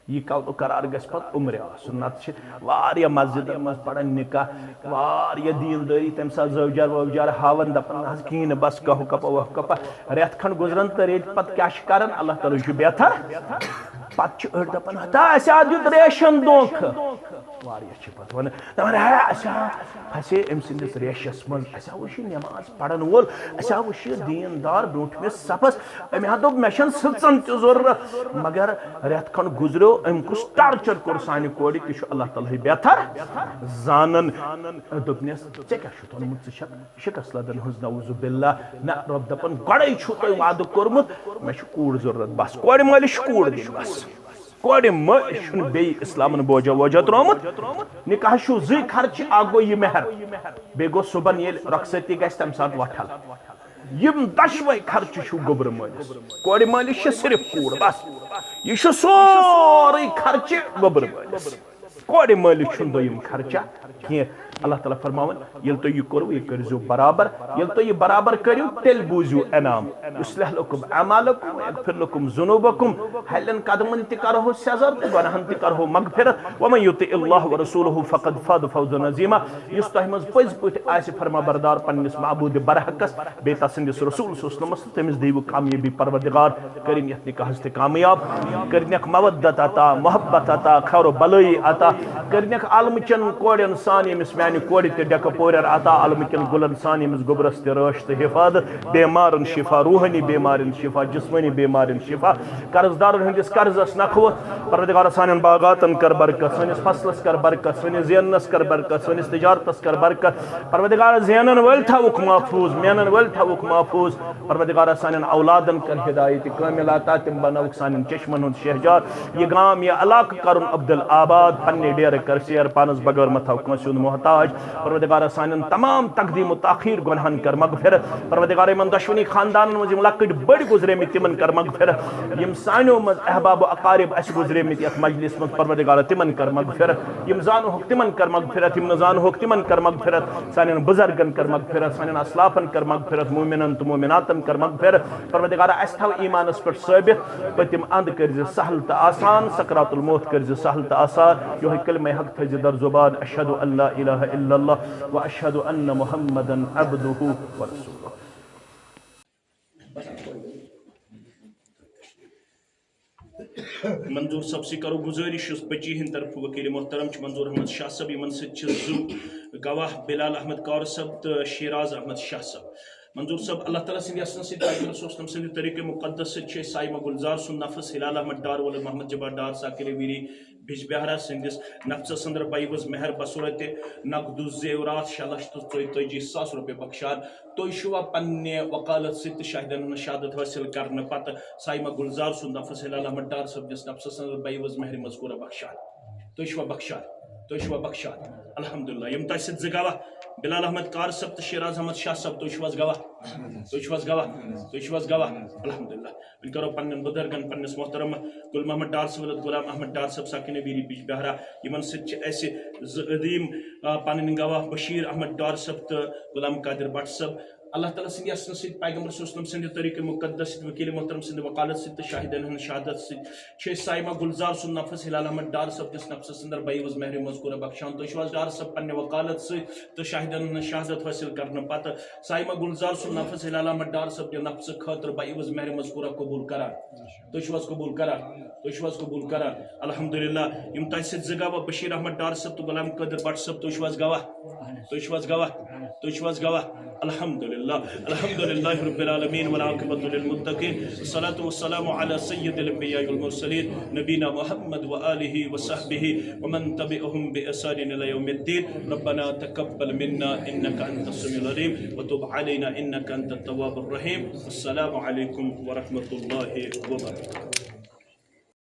یہِ قولُک قرار گژھِ پتہٕ عمرِ آسُن، نتہٕ چھِ واریاہ مسجدن منٛز پران نکاح، واریاہ دیندٲری، تمہِ ساتہٕ زٲوجار وٲوجار ہاوان، دپان، "نہ حظ کِہیٖنۍ نہٕ، بس کہو کپا وہو کپا۔" رٮ۪تھ کھنڈ گُزران تہٕ ریٚتۍ پتہٕ کیٛاہ چھِ کران؟ اللہ تعالیٰ چھُ بہتر۔ پتہٕ چھِ أڑۍ دپان، "ہتا، اسہِ آو دیُت ریشن دھوکہٕ۔" واریاہ چھِ پتہٕ ونان، دپان، ہے، اسہِ ہا پھسے أمۍ سٕنٛدِس ریشس منٛز، اسہِ ہا وٕچھ یہِ نٮ۪ماز پرن وول، اسہِ ہا وٕچھ یہِ دیٖندار برٛونٛٹھمِس صفس، أمۍ ہا دوٚپ، مےٚ چھَنہٕ سٕژن تہِ ضروٗرت۔ مگر رٮ۪تھ کھنٛڈ گُزریو، أمۍ کُس ٹارچر کوٚر سانہِ کورِ، تہِ چھُ اللہ تعالیٰ ہٕے بہتر زانان۔ دوٚپنس، ژےٚ کیٛاہ چھُتھ اوٚنمُت؟ ژٕ چھکھ شکست لدن ہٕنٛز، نعوذ باللہ۔ نہ، رۄب دپان، گۄڈے چھُو تۄہہِ وعدٕ کوٚرمُت، مےٚ چھُ کوٗر ضروٗرت، بس۔ کورِ مٲلِس چھُ کوٗر دِنۍ، بس۔ کورِ مٲلِس چھُنہٕ بیٚیہِ اسلامن بوجا ووجا ترٛوومُت۔ نکاح چھُو زٕے خرچہٕ، اکھ گوٚو یہِ مہر، بیٚیہِ گوٚو صُبحن ییٚلہِ رۄخصتی گژھِ، تمہِ ساتہٕ وۄٹھل۔ یِم دۄشوے خرچہٕ چھُو گوٚبرٕ مٲلِس۔ کورِ مٲلِس چھِ صرف کوٗر، بس۔ یہِ چھُ سورُے خرچہٕ گوٚبرٕ مٲلِس۔ کورِ مٲلِس چھُنہٕ دوٚیِم خرچہ کینٛہہ۔ اللہ تعالیٰ فرماوان، ییٚلہِ تُہۍ یہِ کوٚروٕ، یہِ کٔرۍزیو برابر۔ ییٚلہِ تُہۍ یہِ برابر کٔرِو، تیٚلہِ بوٗزِو انعام۔ یصلح لکم اعمالکم ویغفر لکم ذنوبکم۔ ہلٮ۪ن قدمن تہِ کرہو سیزر تہٕ گۄناہن تہِ کرہو مغفرت۔ ومن یطع اللہ ورسولہ فقد فاز فوزا عظیما۔ یُس تۄہہِ منٛز پٔزۍ پٲٹھۍ آسہِ فرما بردار پننِس معبود برحقس، بیٚیہِ تسٕنٛدِس رسول صلی اللہ علیہ وسلمس، تہٕ تٔمِس دِیِو کامیٲبی۔ پروردگار کٔرِن یتھ نکاحس تہِ کامیاب، کٔرِنکھ مودت عطا، محبت عطا، خیر و بلٲیی عطا، کٔرِنکھ عالمہٕ چٮ۪ن کورٮ۪ن سان ییٚمِس میانہِ کورِ تہِ ڈٮ۪کہٕ پورٮ۪ر عطا، عالمہٕ کٮ۪ن گُلن سان ییٚمِس گوٚبرس تہِ رٲچھ تہٕ حفاظت، بیمارن شفا، روحٲنی بیمارٮ۪ن شفا، جسمٲنی بیمارٮ۪ن شفا، قرض دارن ہٕنٛدِس قرضس نکھٕ ووٚتھ۔ پروردگارا، سانٮ۪ن باغاتن کر برکت، سٲنِس فصلس کر برکت، سٲنِس زیننس کر برکت، سٲنِس تجارتس کر برکت۔ پروردگارا، زینن وٲلۍ تھاوُکھ محفوظ، مینن وٲلۍ تھاوُکھ محفوظ۔ پروردگارا، سانٮ۪ن اولادن کر ہدایت کاملہ عطا، تِم بناوُکھ سانٮ۪ن چشمن ہُنٛد شہجار۔ یہِ گام، یہِ علاقہٕ کرُن عبدالآباد، پننہِ ڈیرٕ کر سیر، پانس بغٲر مہ تھاو کٲنٛسہِ ہُنٛد محتاج۔ پروردگارا، سانٮ۪ن تمام تقدیم و تاخیر گۄناہن کر مغفرت۔ پروردگارا، یِمن دۄشوٕنی خاندانن منٛز یِم لۄکٕٹۍ بٔڑۍ گُزریمٕتۍ، تِمن کر مغفرت۔ یِم سانیو منٛز احباب و اقارب اسہِ گُزریمٕتۍ یتھ مجلس منٛز، پروردگارا، تِمن کر مغفرت۔ یِم زانہوکھ، تِمن کر مغفرت۔ یِم نہٕ زانہوکھ، تِمن کر مغفرت۔ سانٮ۪ن بزرگن کر مغفرت، سانٮ۪ن اسلافن کر مغفرت، مومنن تہٕ مومناتن کر مغفرت۔ پروردگارا، اسہِ تھاو ایمانس پٮ۪ٹھ ثٲبت، پٔتِم اند کٔرزِ سہل تہٕ آسان، سکرات الموت کٔرزِ سہل تہٕ آسان۔ یۄہے کلمہ حق تھٲیزِ در زبان، اشہد ان لا الہ الا اللہ و اشہد ان محمدا عبدہ و رسولہ۔ منظور صٲب سۭتۍ کرو گُزٲرِش، یُس بچی ہٕنٛدِ طرفہٕ وکیل محترم چھِ منظور احمد شاہ صٲب، یِمن سۭتۍ چھِ زٕ گواہ، بلال احمد کار صٲب تہٕ شیراز احمد شاہ صٲب۔ منظور صٲب، اللہ تعالیٰ سٕنٛدِ یژھنہٕ سۭتۍ، پیغمبر صلی اللہ علیہ وسلم سٕنٛدِ طریٖقے مقدس سۭتۍ چھِ أسۍ صائمہ گلزار سُنٛد نفس ہلال احمد ڈار ولد محمد جبار ڈار ساکن ویری بجبہرا سٕنٛدِس نفسس اندر بعوض مہر بصورت نقد الزیورات شےٚ لچھ تہٕ ژۄیتٲجی ساس رۄپیہِ بخشان۔ تُہۍ چھِوا پننہِ وکالت سۭتۍ تہٕ شاہدن ہٕنٛز شہادت حٲصِل کرنہٕ پتہٕ صائمہ گلزار سُنٛد نفس ہلال احمد ڈار صٲبنِس نفسس اندر بعوض مہر مذکورہ بخشان؟ تُہۍ چھِوا بخشان؟ تُہۍ چھِوا بخشان؟ الحمدللہ۔ یِم تۄہہِ سۭتۍ زٕ گواہ، بلال احمد کار صٲب تہٕ شیراز احمد شاہ صٲب، تُہۍ چھِو حظ گواہ؟ تُہۍ چھِو حظ گواہ؟ تُہۍ چھِو حظ گواہ؟ الحمدللہ۔ وۄنۍ کرو پننٮ۪ن بُزرگن، پننِس محترم گل محمد ڈار صٲب، غلام احمد ڈار صٲب، ساکن ویری بجبہرا، یِمن سۭتۍ چھِ اَسہِ زٕ عظیٖم، آ، پنٕنۍ گواہ بشیر احمد ڈار صٲب تہٕ غلام قادر بٹ صٲب۔ اللہ تعالیٰ سٕنٛدِ یژھنہٕ سۭتۍ، پیغمبر صلی اللہ علیہ وسلم سٕنٛدِ طریٖقے مقدس سۭتۍ، وکیل محترم سٕنٛدِ وکالت سۭتۍ تہٕ شاہدن ہٕنٛز شہادت سۭتۍ چھِ أسۍ صائمہ گلزار سُنٛد نفس ہلال احمد ڈار صٲب کِس نفسس اندر بعوض مہر مذکورہ بخشان۔ تُہۍ چھِو حظ ڈار صٲب پننہِ وکالت سۭتۍ تہٕ شاہدن ہٕنٛز شہادت حٲصِل کرنہٕ پتہٕ صائمہ گلزار سُنٛد نفس ہلال احمد ڈار صٲب دِ نفسہٕ خٲطرٕ بعوض مہر مذکورہ قبول کران؟ تُہۍ چھِو حظ قبول کران؟ تُہۍ چھِو حظ قبول کران؟ الحمدللہ۔ یِم تۄہہِ سۭتۍ زٕ گواہ، بشیر احمد ڈار صٲب تہٕ غلام قادر بٹ صٲب، تُہۍ چھِو حظ گواہ؟ تُہۍ چھِو حظ گواہ؟ تُہۍ چھِو حظ گواہ؟ الحمدللہ۔ الحمدللہ رب العالمین والعاقبۃ للمتقین، والصلاۃ والسلام علی سید الانبیاء والمرسلین، نبینا محمد وآلہ وصحبہ ومن تبعهم بإحسان الی یوم الدین۔ ربنا تقبل منا انک انت السمیع العلیم وتب علینا انک انت التواب الرحیم۔ السلام علیکم ورحمۃ اللہ وبرکاتہ۔